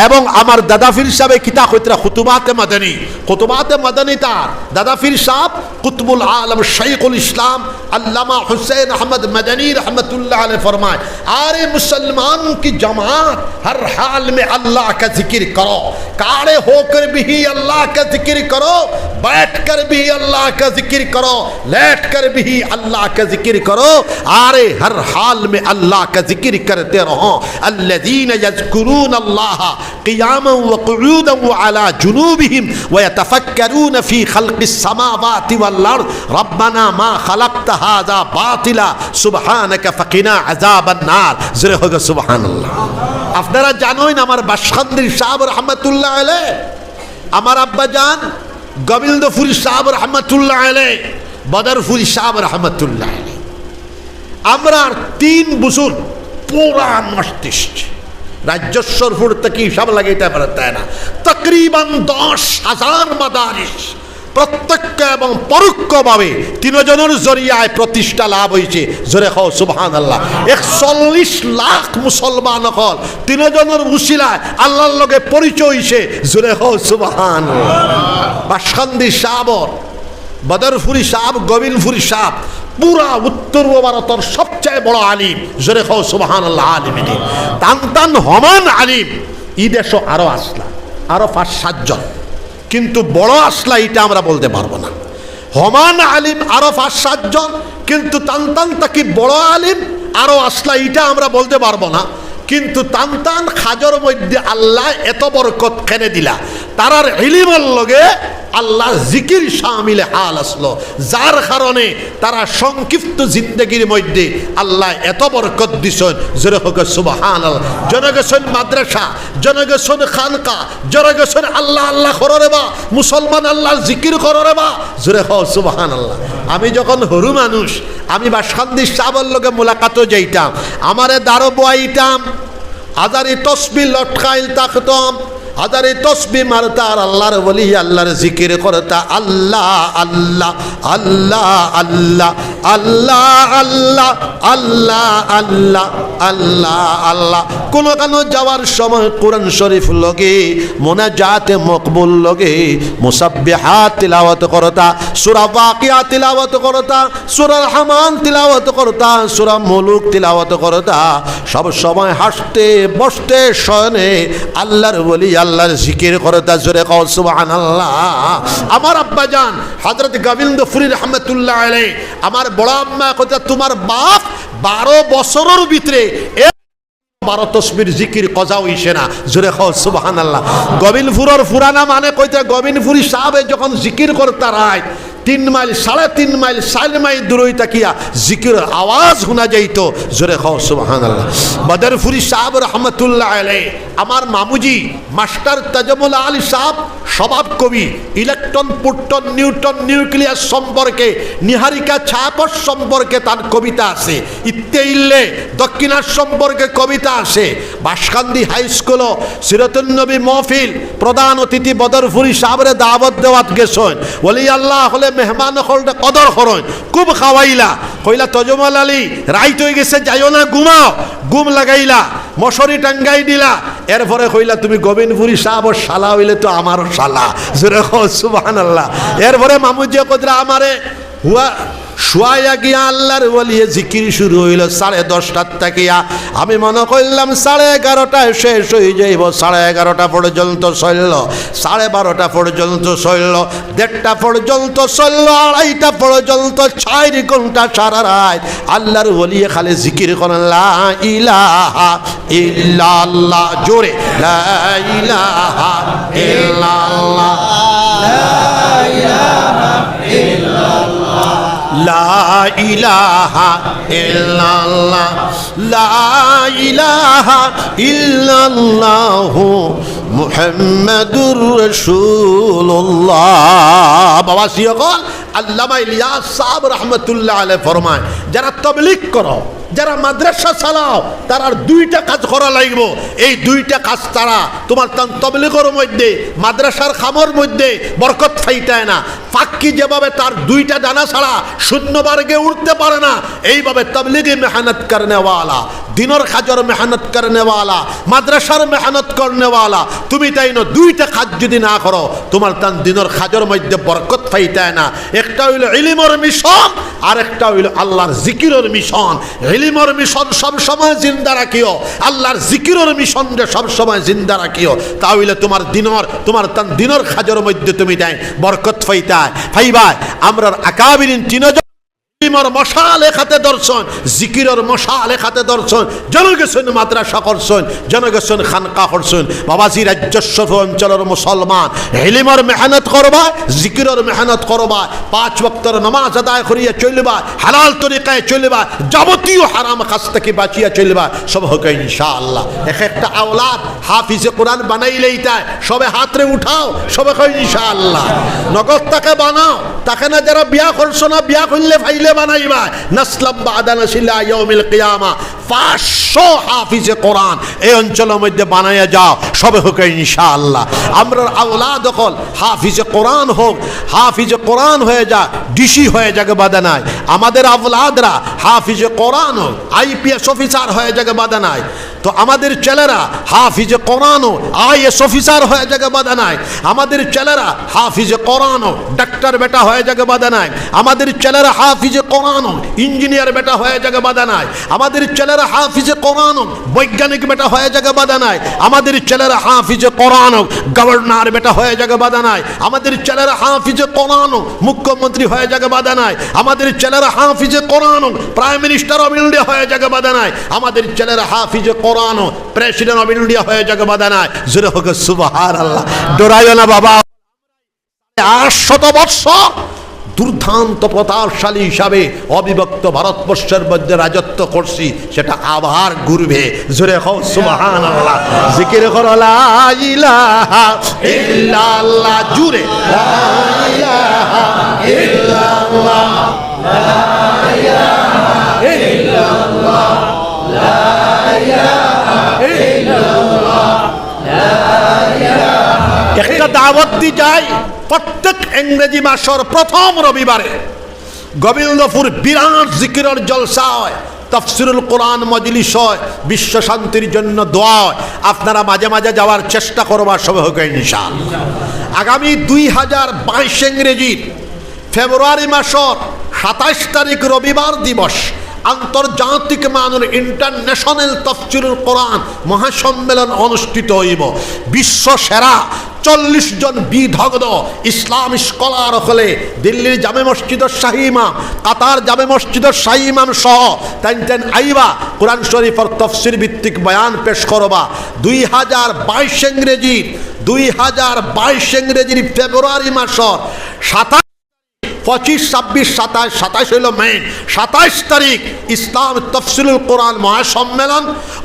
এবং আমার দাদা পীর সাবে কিতা কইতরা, খুতুবাতে মাদানী, খুতুবাতে মাদানী তার দাদা পীর সাব কুতুবুল আলম শাইখুল ইসলাম আল্লামা হুসেন আহমদ মাদানী রহমতুল্লাহ আলাইহি ফরমায়, ارے مسلمان کی جماعت، ہر حال میں اللہ کا ذکر کرو، کھڑے ہو کر بھی اللہ کا ذکر کرو، بیٹھ کر بھی اللہ کا ذکر کرو، لیٹ کر بھی اللہ کا ذکر کرو، ارے ہر حال میں اللہ کا ذکر کرتے رہو۔ الذين يذكرون الله قياما وقعودا وعلى جنوبهم ويتفكرون في خلق السماوات والأرض ربنا ما خلقت هذا باطلا سبحانك فقنا عذاب النار। জোরে কও সুবহানাল্লাহ। আপনারা জানইন আমার বাসকান্দির সাব রহমতুল্লাহ আলাইহি, আমার আব্বা জান গোবিন্দপুরী সাব রহমতুল্লাহ আলাইহি, বদরপুরী সাব রহমতুল্লাহ আলাইহি, আমরার তিন বুজুর্গ পুরা নর্থ ইস্ট, রাজ্যেশ্বরপুর থাকি হিসাব লাগাইতা পারতা না, তকরিবান দশ হাজার মাদারিস, প্রত্যক্ষ এবং পরোক্ষভাবে তিনজনর জরিয়ায় প্রতিষ্ঠা লাভ অইছে। জোরে কও সুবহানাল্লাহ। একচল্লিশ লাখ মুসলমান অকল তিনজনর উসিলায় আল্লাহর লগে পরিচয় অইছে। জোরে কও সুবহানাল্লাহ। বাসকান্দি সাবর বদরপুরী সাব, গোবিন্দপুরী সাব, পুরা উত্তর ভারতর সবচেয়ে বড় আলিম, জোরে কও সুবহানাল্লাহ, আলিম ইনি। তান তান হমান আলিম ই দেশো আরো আছলা, আরো পাঁচ সাতজন, কিন্তু বড় আছলা ইটা আমরা বলতে পারবো না। হমান আলিম আরো পাঁচ সাতজন, কিন্তু তান তান থাকি বড় আলিম আরো আছলা ইটা আমরা বলতে পারবো না। কিন্তু তান তান কাজর মধ্যে আল্লায় এত বরকত কেনে দিলা, তারার ইলিমর লগে আল্লাহর জিকির শামিলে হাল আছলো, যার কারণে তারা সংক্ষিপ্ত জিন্দেগির মধ্যে আল্লায় এত বরকত দিছইন। জোরে কও সুবহানাল্লাহ। জনে গেছইন মাদ্রাসা, জনে গেছইন খানকা, জনে গেছইন আল্লাহ আল্লাহ করো রে বা, মুসলমান আল্লাহর জিকির করো রে বা। জোরে কও সুবহানাল্লাহ। আমি যখন হুরু মানুষ, আমি বাসকান্দি সাবর লগে মুলাকাতো যাইতাম, আমারে দারো বওয়াইতাম, হাজারি তসবি লটকাইল থাকতাম, হাজারি তসবি মারতা আর আল্লাহর ওলি আল্লাহর জিকির করতা, আল্লাহ আল্লাহ, আল্লাহ আল্লাহ, আল্লাহ আল্লাহ, আল্লাহ আল্লাহ, আল্লাহ আল্লাহ। কোনো কানো যাওয়ার সময় কোরআন শরীফ লগে, মোনাজাতে মকবুল লগে, মুসাব্বিহাত তিলাওয়াত করতা, সূরা ওয়াকিয়া তিলাওয়াত করতা, সূরা রহমান তিলাওয়াত করতা, সূরা মুলুক তিলাওয়াত করতা। সব সময় হাঁটতে, বসতে, শয়নে আল্লাহর ওলি, আল্লাহর জিকির করতা। জোরে কও সুবহানাল্লাহ। আমার আব্বা জান হযরত গোবিন্দপুরী রহমতুল্লাহ আলাইহি, আমার বড় আম্মা কইতা, তোমার বাপ বারো বছরর ভিতরে বারো তসবির জিকির কজা অইছে না। জোরে কও সুবহানাল্লাহ। গোবিন্দপুরর পুরানা মানে কইতা গোবিন্দপুরী সাবে যখন জিকির করতা রাইত, তিন মাইল, সাড়ে তিন মাইল, চাইর মাইল দূরই থাকিয়া জিকিরর আওয়াজ হুনা যাইতো। জোরে কও সুবহানাল্লাহ। বদরপুরি সাহেব রহমতুল্লাহ আলাইহি, আমার মামুজি, মাস্টার তাজমুল আলী সাহেব, স্বভাব কবি, ইলেকট্রন, প্রোটন, নিউট্রন, নিউক্লিয়াস সম্পর্কে, নীহারিকা ছায়াপথ সম্পর্কে তান কবিতা আছে। ইতে ইল্লে দক্ষিণার সম্পর্কে কবিতা আছে। বাঁশকান্দি হাই স্কুলো সিরাতুন নবী মহফিল, প্রধান অতিথি বদরপুরি সাহেবরে দাওয়াত দেওয়াত গেছইন। ওলি আল্লাহ অকলে মেহমান অকলরে কদর করইন, খুব খাওয়াইলা। কইলা, "তজমুল আলী, রাইত অই গেছে, যাইও না, ঘুমাও।" ঘুম লাগাইলা, মশারি টাঙ্গাই দিলা। এরপরে কইলা, "তুমি গোবিন্দপুরি সাহেবর শালা অইলে তো আমারও শালা।" জোরে কও সুবহানাল্লাহ। এরপরে মামুজিয়ে কইলা, "আমারে হুয়া শুয়াইয়া গিয়া আল্লাহর ওলিয়ে জিকির শুরু অইলো সাড়ে দশটার থাকিয়া। আমি মনো করলাম সাড়ে এগারোটায় শেষ অই যাইবো, সাড়ে এগারোটা পর্যন্ত চললো, সাড়ে বারোটা পর্যন্ত চললো, দেড়টা পর্যন্ত চললো, আড়াইটা পর্যন্ত, চাইর ঘন্টা সারা রাইত আল্লাহর ওলিয়ে খালি জিকির করেন, লা ইলাহা ইল্লাল্লাহ, জোরে, লা ইলাহা ইল্লাল্লাহ, লা ইলাহা ইল্লাল্লাহ, লা ইলাহা ইল্লাল্লাহু মুহাম্মাদুর রাসূলুল্লাহ।" বাবাজি অকল, আল্লামা ইলিয়াস সাহেব রহমতুল্লাহ আলাইহি ফরমায়, যারা তবলিগ করো, যারা মাদ্রাসা চালাও, তারার দুইটা কাজ করা লাগবো। এই দুইটা কাজ ছাড়া তোমার তান তবলিগর মধ্যে, মাদ্রাসার কামর মধ্যে বরকত পাইতায় না। পাখি যেভাবে তার দুইটা ডানা ছাড়া শূন্য মার্গে উড়তে পারে না, এইভাবে তবলিগি মেহনত করনেওয়ালা, দিনর কাজর মেহনত করনেওয়ালা, মাদ্রাসার মেহনত করনেওয়ালা, তুমি তাইন দুইটা কাজ যদি না করো, তোমার তান দিনর কাজর মধ্যে বরকত পাইতায় না। একটা অইলো ইলিমর মিশন, আর একটা অইলো আল্লাহর জিকিরর মিশন। ইলিমর মিশন সব সময় জিন্দা রাখিও, আল্লাহর জিকিরর মিশনরে সব সময় জিন্দা রাখিও। তা অইলে তোমার দিনর, তোমার তান দিনর কাজর মধ্যে তুমি তাইন বরকত পাইতায়, পাইবায়। আমরার আকাবিরিন তিনজন ইলিমর মশাল এক হাতে ধরছইন, জিকিরর মশাল এক হাতে ধরছইন, যেন গেছইন মাদ্রাসা করছইন, যেন গেছইন খানকা করছইন। বাবাজি, রাজ্যেশ্বর অঞ্চলর মুসলমান, ইলিমর মেহনত করবায়, জিকিরর মেহনত করবায়, পাঁচ ওয়াক্তর নামাজ আদায় করিয়া চলবায়, হালাল তরিকায় চলবায়, যাবতীয় হারাম কাজ থাকি বাঁচিয়া চলবায়। সবে কও ইনশাআল্লাহ। এক একটা আওলাদ হাফিজে কোরআন বানাইলাইতায়, সবে হাতরে উঠাও, সবে কও ইনশাআল্লাহ। নগদ তাকে বানাও, তাকে না যারা বিয়া করছো না, বিয়া করলে পাইলে বানাইবায়। নাসলাম বাদানা ইলা ইয়াউমিল কিয়ামা, পাঁচশো হাফিজে কোরআন এই অঞ্চলর মধ্যে বানাইয়া যাও, সবে কও ইনশাআল্লাহ। আমরার আওলাদ অকল হাফিজে কোরআন হোক, হাফিজে কোরআন হয়ে যাক, ডিসি হয়ে যাক, বাধা নাই। আমাদের আওলাদরা হাফিজে কোরআন হোক, আইপিএস অফিসার হয়ে যাক, বাধা নাই। তো আমাদের ছেলেরা হাফিজে কোরআন হোক, আইএস অফিসার হয়ে যাক, বাধা নাই। আমাদের ছেলেরা হাফিজে কোরআন হোক, ডাক্তার বেটা হয়ে যাক, বাধা নাই। আমাদের ছেলেরা হাফিজে কোরআন হোক, ইঞ্জিনিয়ার বেটা হয়ে যাক, বাধা নাই। আমাদের ছেলেরা হাফিজে কোরআন হোক, বৈজ্ঞানিক বেটা হয়ে যাক, বাধা নাই। আমাদের ছেলেরা হাফিজে কোরআন হোক, গভর্নর বেটা হয়ে যাক, বাধা নাই। আমাদের ছেলেরা হাফিজে কোরআন হোক, মুখ্যমন্ত্রী হয়ে যাক, বাধা নাই। আমাদের ছেলেরা হাফিজে কোরআন হোক, প্রাইম মিনিস্টার অফ ইন্ডিয়া হয়ে যাক, বাধা নাই। আমাদের ছেলেরা হাফিজে কোরআন হোক, প্রেসিডেন্ট অফ ইন্ডিয়া হয়ে যাক, বাধা নাই। জোরে কও সুবহানাল্লাহ। ডরাইও না বাবা। আটশত বৎসর দুর্দান্ত প্রতাপশালী হিসাবে অবিভক্ত ভারতবর্ষের মধ্যে রাজত্ব করছি, সেটা আবার ঘুরবে। জোরে কও সুবহানাল্লাহ। জিকির করো লা ইলাহা ইল্লাল্লাহ। জোরে লা ইলাহা ইল্লাল্লাহ। একটা দাওয়াত দি যাই, প্রত্যেক ইংরেজি মাসর প্রথম রবিবারে গোবিন্দপুর বিরাট জিকিরর জলসা হয়, তফসিরুল কোরআন মজলিস হয়, বিশ্ব শান্তির জন্য দোয়া হয়। আপনারা মাঝে মাঝে যাওয়ার চেষ্টা করবা, সবে কও ইনশাআল্লাহ। আগামী দুই হাজার বাইশ ইংরেজির ফেব্রুয়ারি মাসর সাতাইশ তারিখ রবিবার দিবস, আন্তর্জাতিক মানর ইন্টারন্যাশনাল তফসিরুল কোরআন মহাসম্মেলন অনুষ্ঠিত হইব। বিশ্ব সেরা চল্লিশ জন বিদগ্ধ ইসলাম স্কলার অকলে দিল্লির জামে মসজিদর শাহী ইমাম, কাতার জামে মসজিদর শাহী ইমাম সহ তাইন তাইন আইবা, কোরআন শরীফর তফসির ভিত্তিক বয়ান পেশ করবা। দুই হাজার বাইশ ইংরেজির, দুই হাজার বাইশ ইংরেজির ফেব্রুয়ারি মাসর সাতাশ পঁচিশ, ছাব্বিশ, সাতাইশ, সাতাইশ অইলো মেইন, সাতাইশ তারিখ ইসলাম তফসিলুল কোরআন মহাসম্মেলন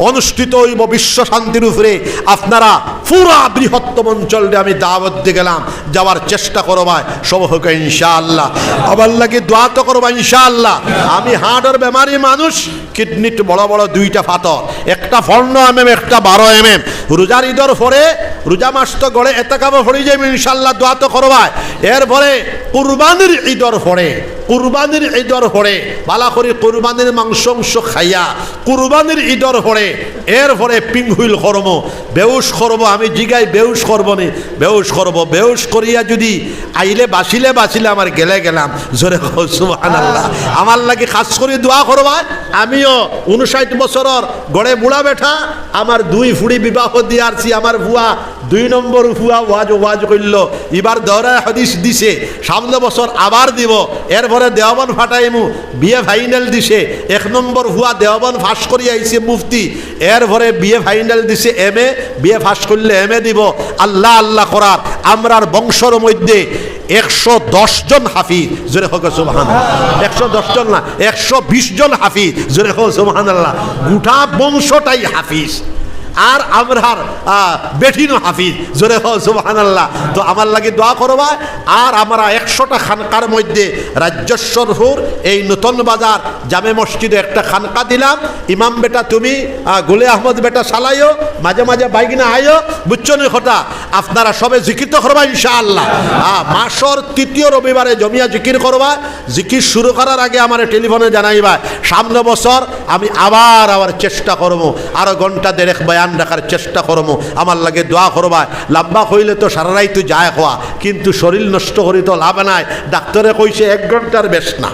অনুষ্ঠিত অইবো বিশ্ব শান্তির উপরে। আপনারা পুরা বৃহত্তম অঞ্চলরে আমি দাওয়াত দি গেলাম, যাওয়ার চেষ্টা করবায়, সব অউক ইনশাআল্লাহ। আমার লাগি দোয়া তো করবায় ইনশাআল্লাহ। আমি হার্টর বেমারি মানুষ, কিডনিত বড় বড় দুইটা ফাতর, একটা পনেরো এমএম, একটা বারো এমএম। রোজার ইদর পরে, রোজা মাস তো গড়ে এতেকাফো পড়ি যাইমু ইনশাআল্লাহ, দোয়া তো করবায়। এরপরে কুরবানির ইদর পরে, কুরবানির ইদর পরে, ভালা করি কুরবানির মাংস অংশ খাইয়া, কুরবানির ইদর পরে, এরপরে পিংহুইল করমু, বেউশ করমু। আমি জিগাই, বেউশ করমু নি? বেউশ করমু। বেউশ করিয়া যুদি আইলে বাঁচিলে বাঁচিলে, আমার গেলে গেলাম। জোরে কও সুবহানাল্লাহ। আমার লাগি খাস করি দোয়া করবায়। আমিও ঊনষাইট বছরর গড়ে বুড়া বেটা, আমার দুই ফুড়ি বিবাহ দিয়ারছি, আমার ফুয়া দুই নম্বর ফুয়া ওয়াজ, ওয়াজ কইলো, ইবার দৌরায়ে হাদিস দিছে, সামনে বছর আবার দিবো, এরপরে দেওবন্দ ফাটাইমু, বিএ ফাইনাল দিছে, এক নম্বর ফুয়া দেওবন্দ পাশ করি আইছে মুফতি, এরপরে বিএ ফাইনাল দিছে, এমএ, বিএ পাশ করলে এমএ দিবো। আল্লাহ আল্লাহ করার আমরার বংশর মধ্যে একশো দশ জন হাফিজ, জোরে কও সুবহানাল্লাহ। একশো দশ জন না, একশো বিশ জন হাফিজ, জোরে কও সুবহানাল্লাহ। গোটা বংশটাই হাফিজ। আর আমরার, আহ, বেটিনও হাফিজ, জোরে কও সুবহানাল্লাহ। তো আমার লাগি দোয়া করবায়। আর আমরা একশোটা খানকার মধ্যে রাজ্যেশ্বরপুর এই নতুন বাজার জামে মসজিদো একটা খানকা দিলাম। ইমাম বেটা তুমি, আহ, গুলে আহমদ বেটা চালাইও, মাঝে মাঝে বাইগনা আইও, বুঝছো নি কথা? আপনারা সবে জিকির তো করবায় ইনশাআল্লাহ। আহ, মাসর তৃতীয় রবিবারে জমিয়া জিকির করবায়। জিকির শুরু করার আগে আমারে টেলিফোনে জানাইবায়। সামনে বছর আমি আবার, আবার চেষ্টা করমু, আরো ঘন্টা দেড়েক বয়ান রাখার চেষ্টা করমু। আমার লাগি দোয়া করবায়। লম্বা কইলে তো সারা রাইত যায় কওয়া, কিন্তু শরীর নষ্ট করি তো লাভ নাই। ডাক্তরে কইছে এক ঘন্টার বেশ না।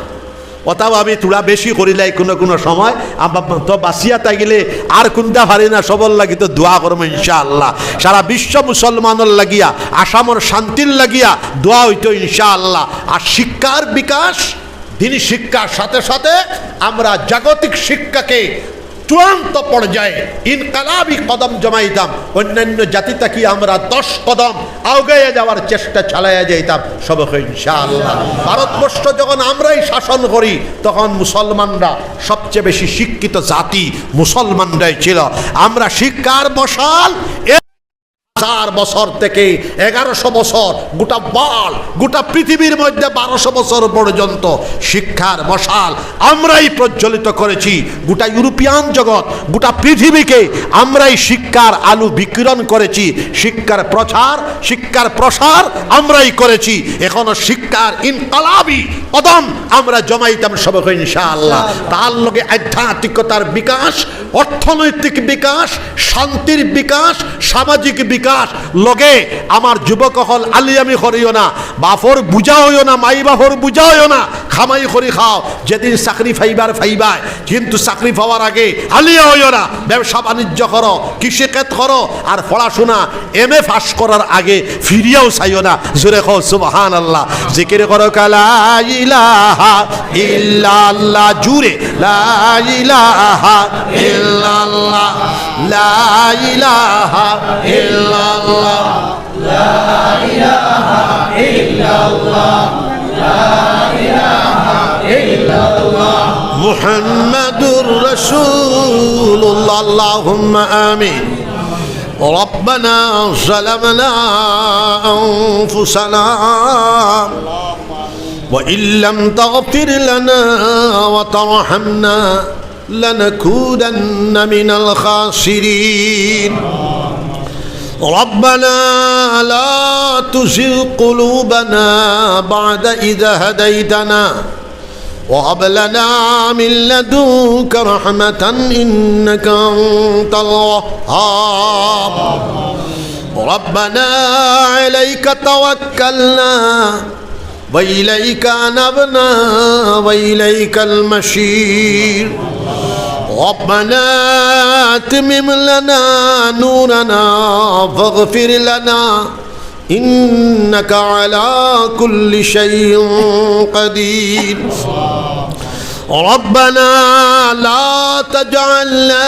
অতাও আমি থুড়া বেশি করিলাই কুনু কুনু সময়, আমার তো বাঁচিয়া থাকিলে আর কুনতা পারি না, সবর লাগি তো দোয়া করমু ইনশাআল্লাহ। সারা বিশ্ব মুসলমানর লাগিয়া, আসামর শান্তির লাগিয়া দোয়া অইতো ইনশাআল্লাহ। আর শিক্ষার বিকাশ, দিনী শিক্ষার সাথে সাথে আমরা জাগতিক শিক্ষাকে চূড়ান্ত পর্যায়ে ইনকালাবি কদম জমাইতাম, অন্যান্য জাতি থাকি আমরা দশ কদম আগাইয়া যাওয়ার চেষ্টা চালাইয়া যাইতাম, সব অউক ইনশাআল্লাহ। ভারতবর্ষ যখন আমরাই শাসন করি, তখন মুসলমানরা সবচেয়ে বেশি শিক্ষিত জাতি মুসলমানরাই ছিল। আমরা শিক্ষার মশাল, এ হাজার বছর থেকে এগারোশো বছর, গোটা ওয়ার্ল্ড, গোটা পৃথিবীর মধ্যে বারোশো বছর পর্যন্ত শিক্ষার মশাল আমরাই প্রজ্বলিত করেছি। গোটা ইউরোপিয়ান জগৎ, গোটা পৃথিবীকে আমরাই শিক্ষার আলো বিকিরণ করেছি। শিক্ষার প্রচার, শিক্ষার প্রসার আমরাই করেছি। এখনো শিক্ষার ইনকালাবি কদম আমরা জমাইতাম, সব অউক ইনশাআল্লাহ। তার লগে আধ্যাত্মিকতার বিকাশ, অর্থনৈতিক বিকাশ, শান্তির বিকাশ, সামাজিক বিকাশ। লগে আমার যুবক অকল আলিয়ামি করিও না, বাপর বুঝা অইও না, মাই বাপর বুঝা অইও না, কামাই করি খাও, যেদিন চাকরি পাইবার পাইবায়, কিন্তু চাকরি পাওয়ার আগে আলিয়া অইও না, ব্যবসা বাণিজ্য করো, কৃষি খেত করো, আর পড়াশোনা এমএ পাশ করার আগে ফিরিয়াও চাইও না। জোরে কও সুবহানাল্লাহ। জিকির করো লা ইলাহা ইল্লাল্লাহ, জুরে লা ইলাহা ইল্লাল্লাহ, লা ইলাহা ইল্লাল্লাহ, লা ইলাহা ইল্লাল্লাহ, লা ইলাহা ইল্লাল্লাহ, মুহাম্মাদুর রাসূলুল্লাহ। আল্লাহুম্মা আমিন। ربنا ظلمنا أنفسنا وإن لم تغفر لنا وترحمنا لنكونن من الخاسرين. ربنا لا تزغ قلوبنا بعد إذ هديتنا وهب لنا من لدنك رحمة إنك أنت الوهاب. ربنا عليك توكلنا وإليك أنبنا وإليك المصير. ربنا أتمم لنا نورنا فاغفر لنا إنك على كل شيء قدير. ربنا لا تجعلنا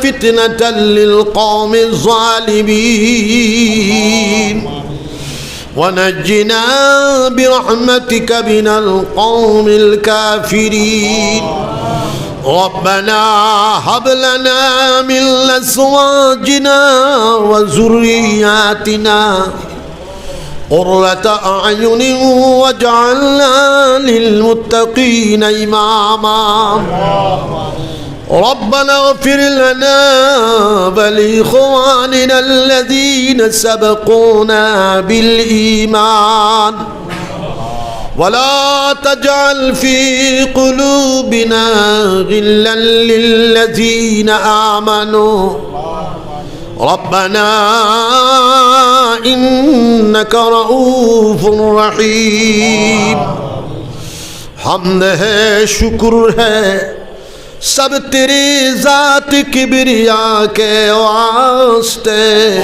فتنة للقوم الظالمين. ونجنا برحمتك من القوم الكافرين. ربنا هب لنا من أزواجنا وذرياتنا قرة أعين واجعلنا للمتقين إماما. ربنا اغفر لنا ولإخواننا الذين سبقونا بالإيمان ولا تجعل في قلوبنا غلا للذين آمنوا ربنا إنك رؤوف رحيم. حمد ہے، شکر ہے، سب تیری ذات کبریا کے واسطے،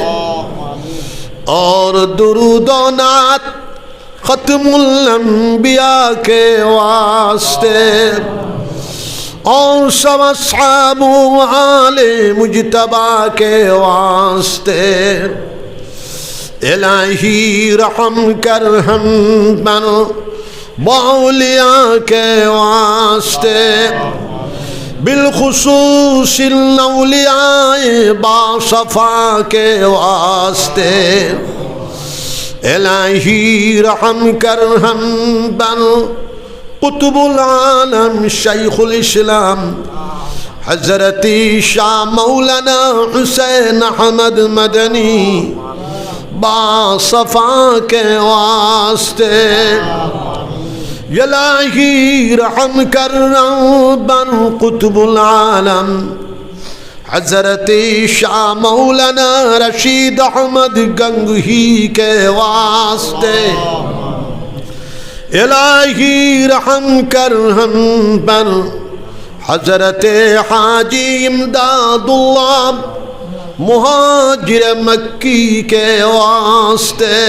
اور درود و نعت ختم الانبیاء کے واسطے، اور سب اصحاب و آل مجتبیٰ کے واسطے۔ الٰہی رحم کر ہم پر، باولیاء کے واسطے، بالخصوص ان اولیاء باصفا کے واسطے۔ الٰہی رحم کر ہم پر، قطب العالم شیخ الاسلام حضرت شاہ مولانا حسین احمد مدنی باصفا کے واسطے۔ الٰہی رحم کر ہم پر، قطب العالم حضرت شاہ مولانا رشید احمد گنگوہی کے واسطے۔ الٰہی رحم کر ہم پر، حضرت حاجی امداد اللہ مہاجر مکی کے واسطے۔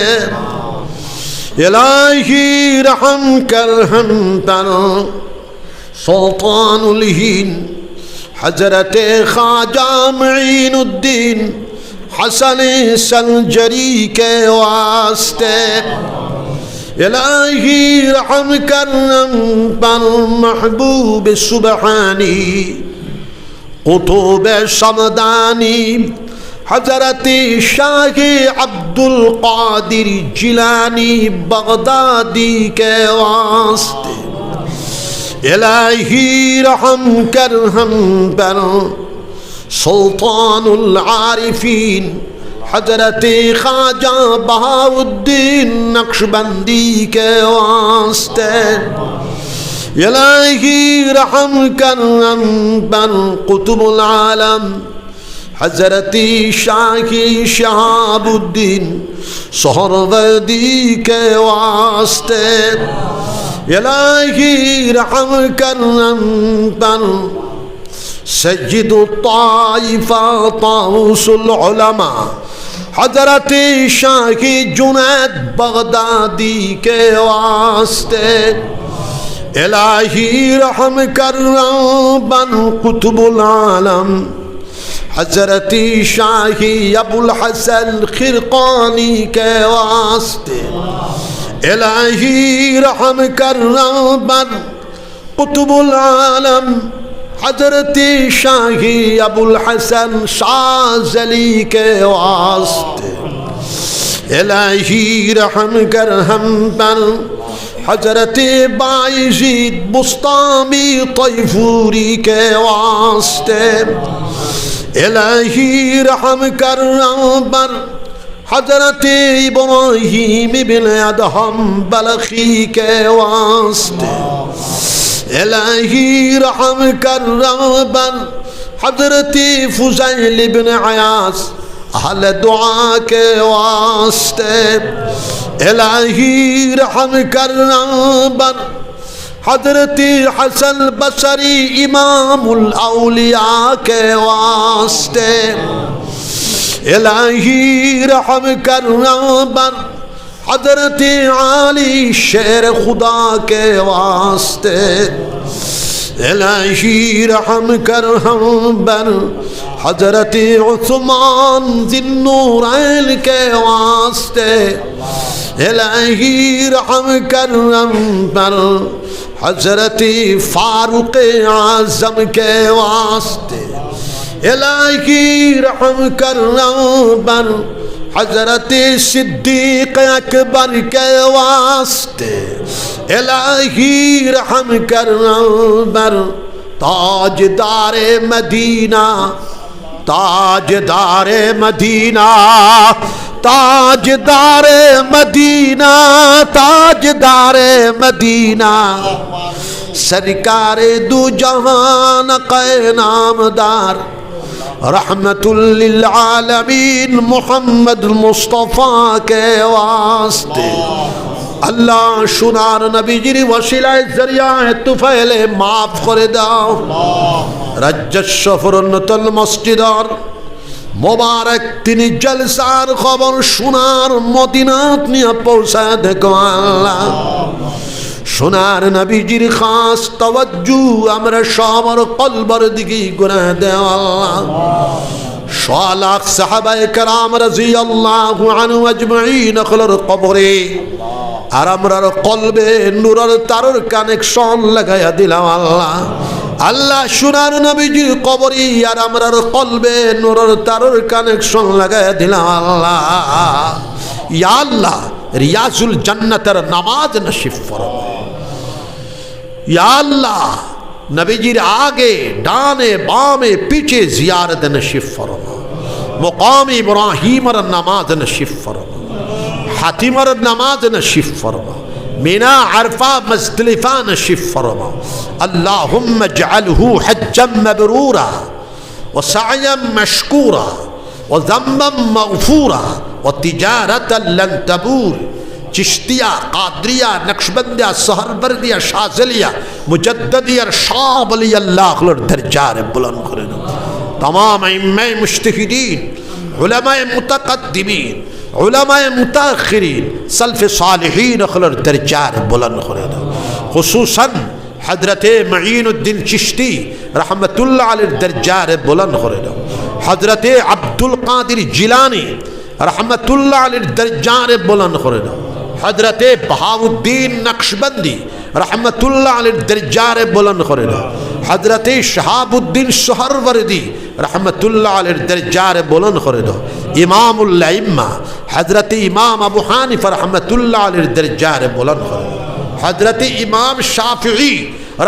الٰہی رحم کر ہم پر، سلطان الہند حضرت خواجہ معین الدین حسن سنجری کے واسطے۔ الٰہی رحم کر ہم پر، محبوب سبحانی قطب سمدانی حضرت شاہ عبدالقادر جیلانی بغدادی کے واسطے۔ الٰہی رحم کر ہم پر، سلطان العارفین حضرت خواجہ بہاء الدین نقشبندی کے واسطے۔ الٰہی رحم کر ہم پر، قطب العالم حضرت شاہ شہاب الدین سہروردی کے واسطے۔ الٰہی رحم کر ہم پر، سید الطائفہ طاووس العلماء حضرت شاہ جنید بغدادی کے واسطے۔ الٰہی رحم کر ہم پر، قطب العالم حضرت شاہ ابوالحسن خرقانی کے واسطے۔ الٰہی رحم کر ہم پر، قطب العالم حضرت شاہ ابوالحسن شاذلی کے واسطے۔ الٰہی رحم کر ہم پر، حضرت بایزید بسطامی طیفوری کے واسطے۔ الٰہی رحم کر ہم پر، حضرت ابراہیم ابن ادہم بلخی کے واسطے۔ الٰہی رحم کر ہم پر، حضرت فضیل ابن عیاض اہل دعا کے واسطے۔ الٰہی رحم کر ہم پر، حضرت حسن بصری امام الاولیاء کے واسطے۔ الٰہی رحم کر ہم پر، حضرت علی شیر خدا کے واسطے۔ الٰہی رحم کر ہم پر، حضرت عثمان ذی النورین کے واسطے، الٰہی رحم کرم پر حضرت فاروق اعظم کے واسطے، الٰہی رحم کرم پر حضرت صدیق اکبر کے واسطے، الٰہی رحم کرم پر تاجدار مدینہ، تاجدار مدینہ، تاجدار مدینہ، تاجدار مدینہ، سرکار دو جہان کے نامدار، رحمت للعالمین محمد مصطفیٰ کے واسطے۔ আল্লাহ, সোনার নবীজির ওসিলায় জরিয়ায়ে তুফাইলে মাফ করে দাও। রাজ্যেশ্বর নতুন মসজিদর মোবারক তিন জলসার খবর সোনার মদিনাত নিয়া পৌঁছায় দেখো আল্লাহ। সোনার নবীজির খাস তাওয়াজ্জু আমরা সবর কলবর দিকে ঘুরায় দেও আল্লাহ। সোয়া লাখ সাহাবায়ে কেরাম রাদিয়াল্লাহু আনহু আজমাইন অকলর কবরে আর আমরার কলবে নূরর তারর কানেকশন লাগাইয়া দিলাও আল্লাহ। আল্লাহ, সোনার নবীজির কবরে আর আমরার কলবে নূরর তারর কানেকশন লাগাইয়া দিলাও আল্লাহ। ইয়া আল্লাহ, রিয়াজুল জান্নাতর নামাজ নসিব ফরমাও। ইয়া আল্লাহ, নবীজির আগে, ডানে, বামে, পিছে জিয়ারত নসিব ফরমাও। মকাম ইব্রাহিমর নামাজ নসিব ফরমাও। হাতিমর নামাজ নসিব ফরমাও। মিনা, আরফা, মুজদলিফা নসিব ফরমাও। اللهم اجعله حجا مبرورا وسعيا مشكورا وذنبا مغفورا وتجارة لن تبور۔ চিশতিয়া, কাদরিয়া, নকশবন্দিয়া, সোহরবর্দিয়া, শাজলিয়া, মুজাদ্দিদিয়ার সব ওলি আল্লাহ অকলর দরজারে বুলন্দ করে দাও। তামাম আইম্মায়ে মুজতাহিদিন, উলামায়ে মুতাকাদ্দিমিন, উলামায়ে মুতাআখিরিন, সালফে সালিহিন অকলর দরজারে বুলন্দ করে দাও। খুসুসান হযরতে মুঈনুদ্দিন চিশতি রহমতুল্লাহ আলাইহির দরজারে বুলন্দ করে দাও। হযরতে আব্দুল কাদির জিলানী রহমতুল্লাহ আলাইহির দরজারে বুলন্দ করে দাও। হযরতে বাহাউদ্দিন নকশবন্দি রহমতুল্লাহ আলাইহির দরজারে বুলন্দ করে দাও। হযরতে শাহাবুদ্দিন সোহরওয়ার্দী রহমতুল্লাহ আলাইহির দরজারে বুলন্দ করে দাও। ইমামুল আইম্মা হযরতে ইমাম আবু হানিফা রহমতুল্লাহ আলাইহির দরজারে বুলন্দ করে দাও। হযরতে ইমাম শাফিঈ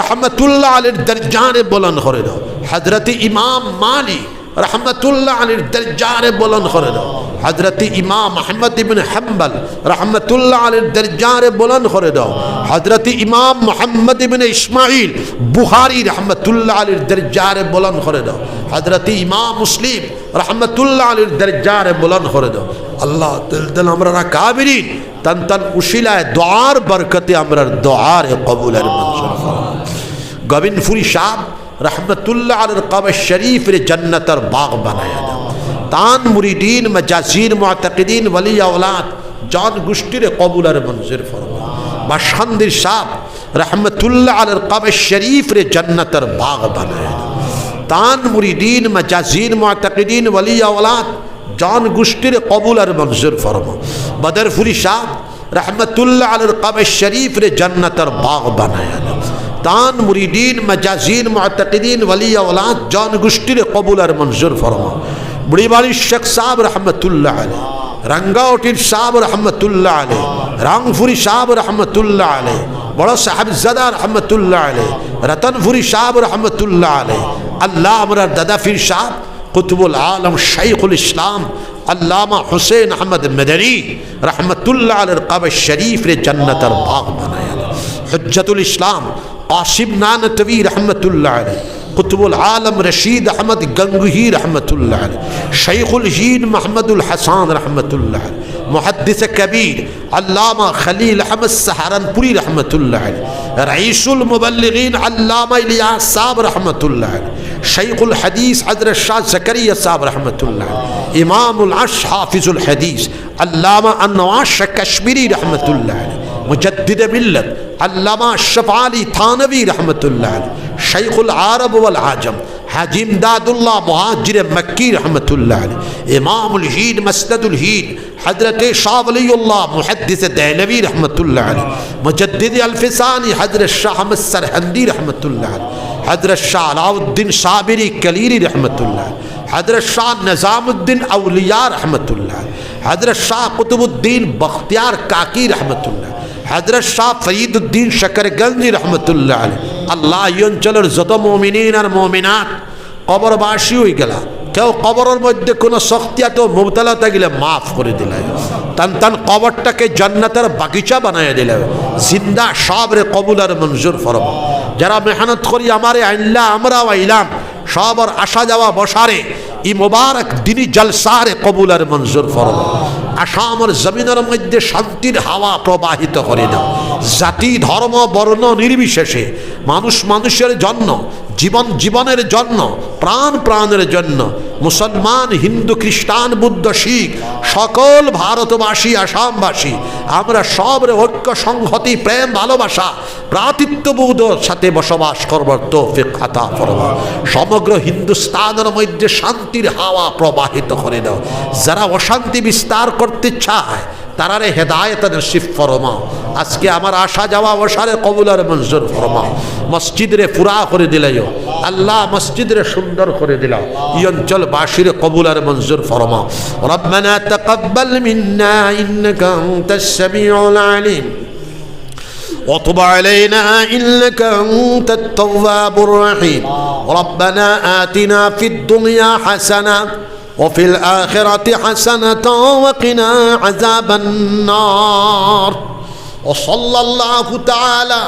রহমতুল্লাহ আলাইহির দরজারে বুলন্দ করে দাও। হযরতে ইমাম মালিক রহমতুল্লাহ আলাইহির দরজারে বুলন্দ করে দাও। হযরতে ইমাম আহমদ ইবনে হাম্বল রহমতুল্লাহ আলাইহির দরজারে বুলন্দ করে দাও। হযরতে ইমাম মুহাম্মদ ইবনে ইসমাইল বুখারী রহমতুল্লাহ আলাইহির দরজারে বুলন্দ করে দাও। হযরতে ইমাম মুসলিম রহমতুল্লাহ আলাইহির দরজারে বুলন্দ করে দাও। আল্লাহ, দিল দিল আমরার আকাবিরিন, তান তান উসিলায় দোয়ার বরকতে আমরার দোয়ারে কবুল আর মঞ্জুর ফরমাও। গোবিন্দপুরী সাহেব রহমতুল্লাহ আলাইহির কবর শরীফরে জন্নতর বাগ বানায়া দাও। তান মুরিদিন, মজাজিন, মুতাকিদিন, ওলি আওলাদ, জন গুষ্টিরে কবুল আর মঞ্জুর ফরমাও। বাসকান্দির সাহেব রহমতুল্লাহ আলাইহির কবর শরীফরে জন্নতর বাগ বানায়া দাও। তান মুরিদিন, মজাজিন, মুতাকিদিন, ওলি আওলাদ, জন গুষ্টিরে কবুল আর মঞ্জুর ফরমাও। বদরপুরী সাহেব রহমতুল্লাহ আলাইহির কবর শরীফরে জন্নতর বাগ বানায়া দাও। তান মুরিদিন, মজাজিন, মুতাকিদিন, ওলি আওলাদ, জন গুষ্টিরে কবুল আর মঞ্জুর ফরমাও। বুড়িবাড়ির শেখ সাহেব রহমতুল্লাহ আলাইহি, রাঙ্গাউটির সাহেব রহমতুল্লাহ আলাইহি, রংপুরী সাহেব রহমতুল্লাহ আলাইহি, বড় সাহেবজাদা রহমতুল্লাহ আলাইহি, রতনপুরী সাহেব রহমতুল্লাহ আলাইহি। আল্লাহ, আমরার দাদা পীর সাহেব কুতুবুল আলম শাইখুল ইসলাম আল্লামা হুসেন আহমদ মদনী রহমতুল্লাহ আলাইহির কবর শরীফরে জন্নতর বাগ বানায়া দাও। হুজ্জতুল ইসলাম কাসিম নানতবী রহমতুল্লাহ আলাইহি, কুতুবুল আলম রশিদ আহমদ গঙ্গুহি রহমতুল্লাহ আলাইহি, শাইখুল হিন্দ মাহমুদুল হাসান রহমতুল্লাহ আলাইহি, মুহাদ্দিস কবির আল্লামা খলিল আহমদ সাহারানপুরী রহমতুল্লাহ আলাইহি, রইসুল মুবাল্লিগিন আল্লামা ইলিয়াস সাহেব রহমতুল্লাহ আলাইহি, শাইখুল হাদিস হযরত শাহ জাকারিয়া সাহেব রহমতুল্লাহ আলাইহি, ইমামুল আশ হাফিজুল হাদিস আল্লামা আনোয়ার শাহ কাশ্মীরি রহমতুল্লাহ আলাইহি, মুজাদ্দিদে মিল্লত আল্লামা আশরাফ আলী থানভী রহমতুল্লাহ আলাইহি, শাইখুল আরব ওয়াল আজম, হাজি ইমদাদুল্লাহ মুহাজিরে মক্কি রহমতুল্লাহ আলাইহি, ইমামুল হিন্দ মাসনাদুল হিন্দ, হযরতে শাহ ওয়ালিউল্লাহ মুহাদ্দিসে দেহলভী রহমতুল্লাহ আলাইহি, মুজাদ্দিদে আলফে সানি হযরত শাহ আহমদ সরহন্দি রহমতুল্লাহ আলাইহি, হযরত শাহ আলাউদ্দিন সাবিরি কলিরি রহমতুল্লাহ আলাইহি, হযরত শাহ নিজামুদ্দিন আউলিয়া রহমতুল্লাহ আলাইহি, হযরত শাহ কুতুবুদ্দিন বখতিয়ার কাকি রহমতুল্লাহ আলাইহি, হযরত শাহ ফরিদুদ্দিন শকরগঞ্জি রহমতুল্লাহ আলাইহি। আল্লাহ, ই অঞ্চলর যত মুমিনিন আর মুমিনাত কবরবাসী অইগেলা, কেউ কবরর মধ্যে কোনো শখসিয়াতে মুবতালা থাকিলে মাফ করি দিলাইও, তান তান কবরটাকে জান্নাতের বাগিচা বানাইয়া দিলাইও। জিন্দা সবরে কবুল আর মঞ্জুর ফরমাও। যারা মেহনত করি আমারে আইনলা, আমরাও আইলাম, সবর আসা যাওয়া বসারে ই মোবারক দিনী জলসারে কবুল আর মঞ্জুর ফরমাও। আসামর জমিনর মধ্যে শান্তির হাওয়া প্রবাহিত করি দাও। জাতি, ধর্ম, বর্ণ নির্বিশেষে মানুষ মানুষের জন্য, জীবন জীবনের জন্য, প্রাণ প্রাণের জন্য, মুসলমান, হিন্দু, খ্রিস্টান, বুদ্ধ, শিখ, সকল ভারতবাসী, আসামবাসী, আমরা সবরে ঐক্য, সংহতি, প্রেম, ভালোবাসা, ভ্রাতৃত্ববোধর সাথে বসবাস করবার তৌফিক আতা ফরমাও। সমগ্র হিন্দুস্তানের মধ্যে শান্তির হাওয়া প্রবাহিত করি দাও। যারা অশান্তি বিস্তার করতে চায়, তারারে হেদায়েত নসিব ফরমাও। আজকে আমার আসা যাওয়া বসারে কবুল আর মঞ্জুর ফরমাও। মসজিদরে পুরা করি দিলাইও। আল্লাহ, মসজিদরে সুন্দর করি দিলাও। ই অঞ্চলবাসীরে কবুল আর মঞ্জুর ফরমাও। ربنا تقبل منا إنك أنت السميع العليم وتب علينا إنك أنت التواب الرحيم. ربنا آتنا في الدنيا حسنة وفي الآخرة حسنة وقنا عذاب النار. وصلى الله تعالى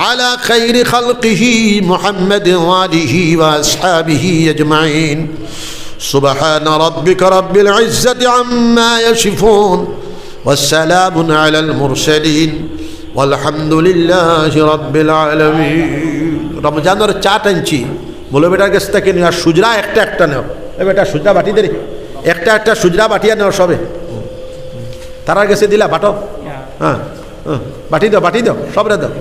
على خير خلقه محمد وآله وأصحابه أجمعين. سبحان ربك رب العزة عما يصفون. والسلام على المرسلين والحمد لله رب العالمين. রমজানর চাট আনছি, বলো বেটার কাছ থেকে নিও, আর সুজরা একটা একটা নেও। এ বেটা, সুজরা বাটি দে রে, একটা একটা সুজরা বাটিয়া নেও সবে। তারার কাছে দিলা, বাটো। হ্যাঁ, হ্যাঁ, বাটি দাও, বাটি দাও, সবরে দাও।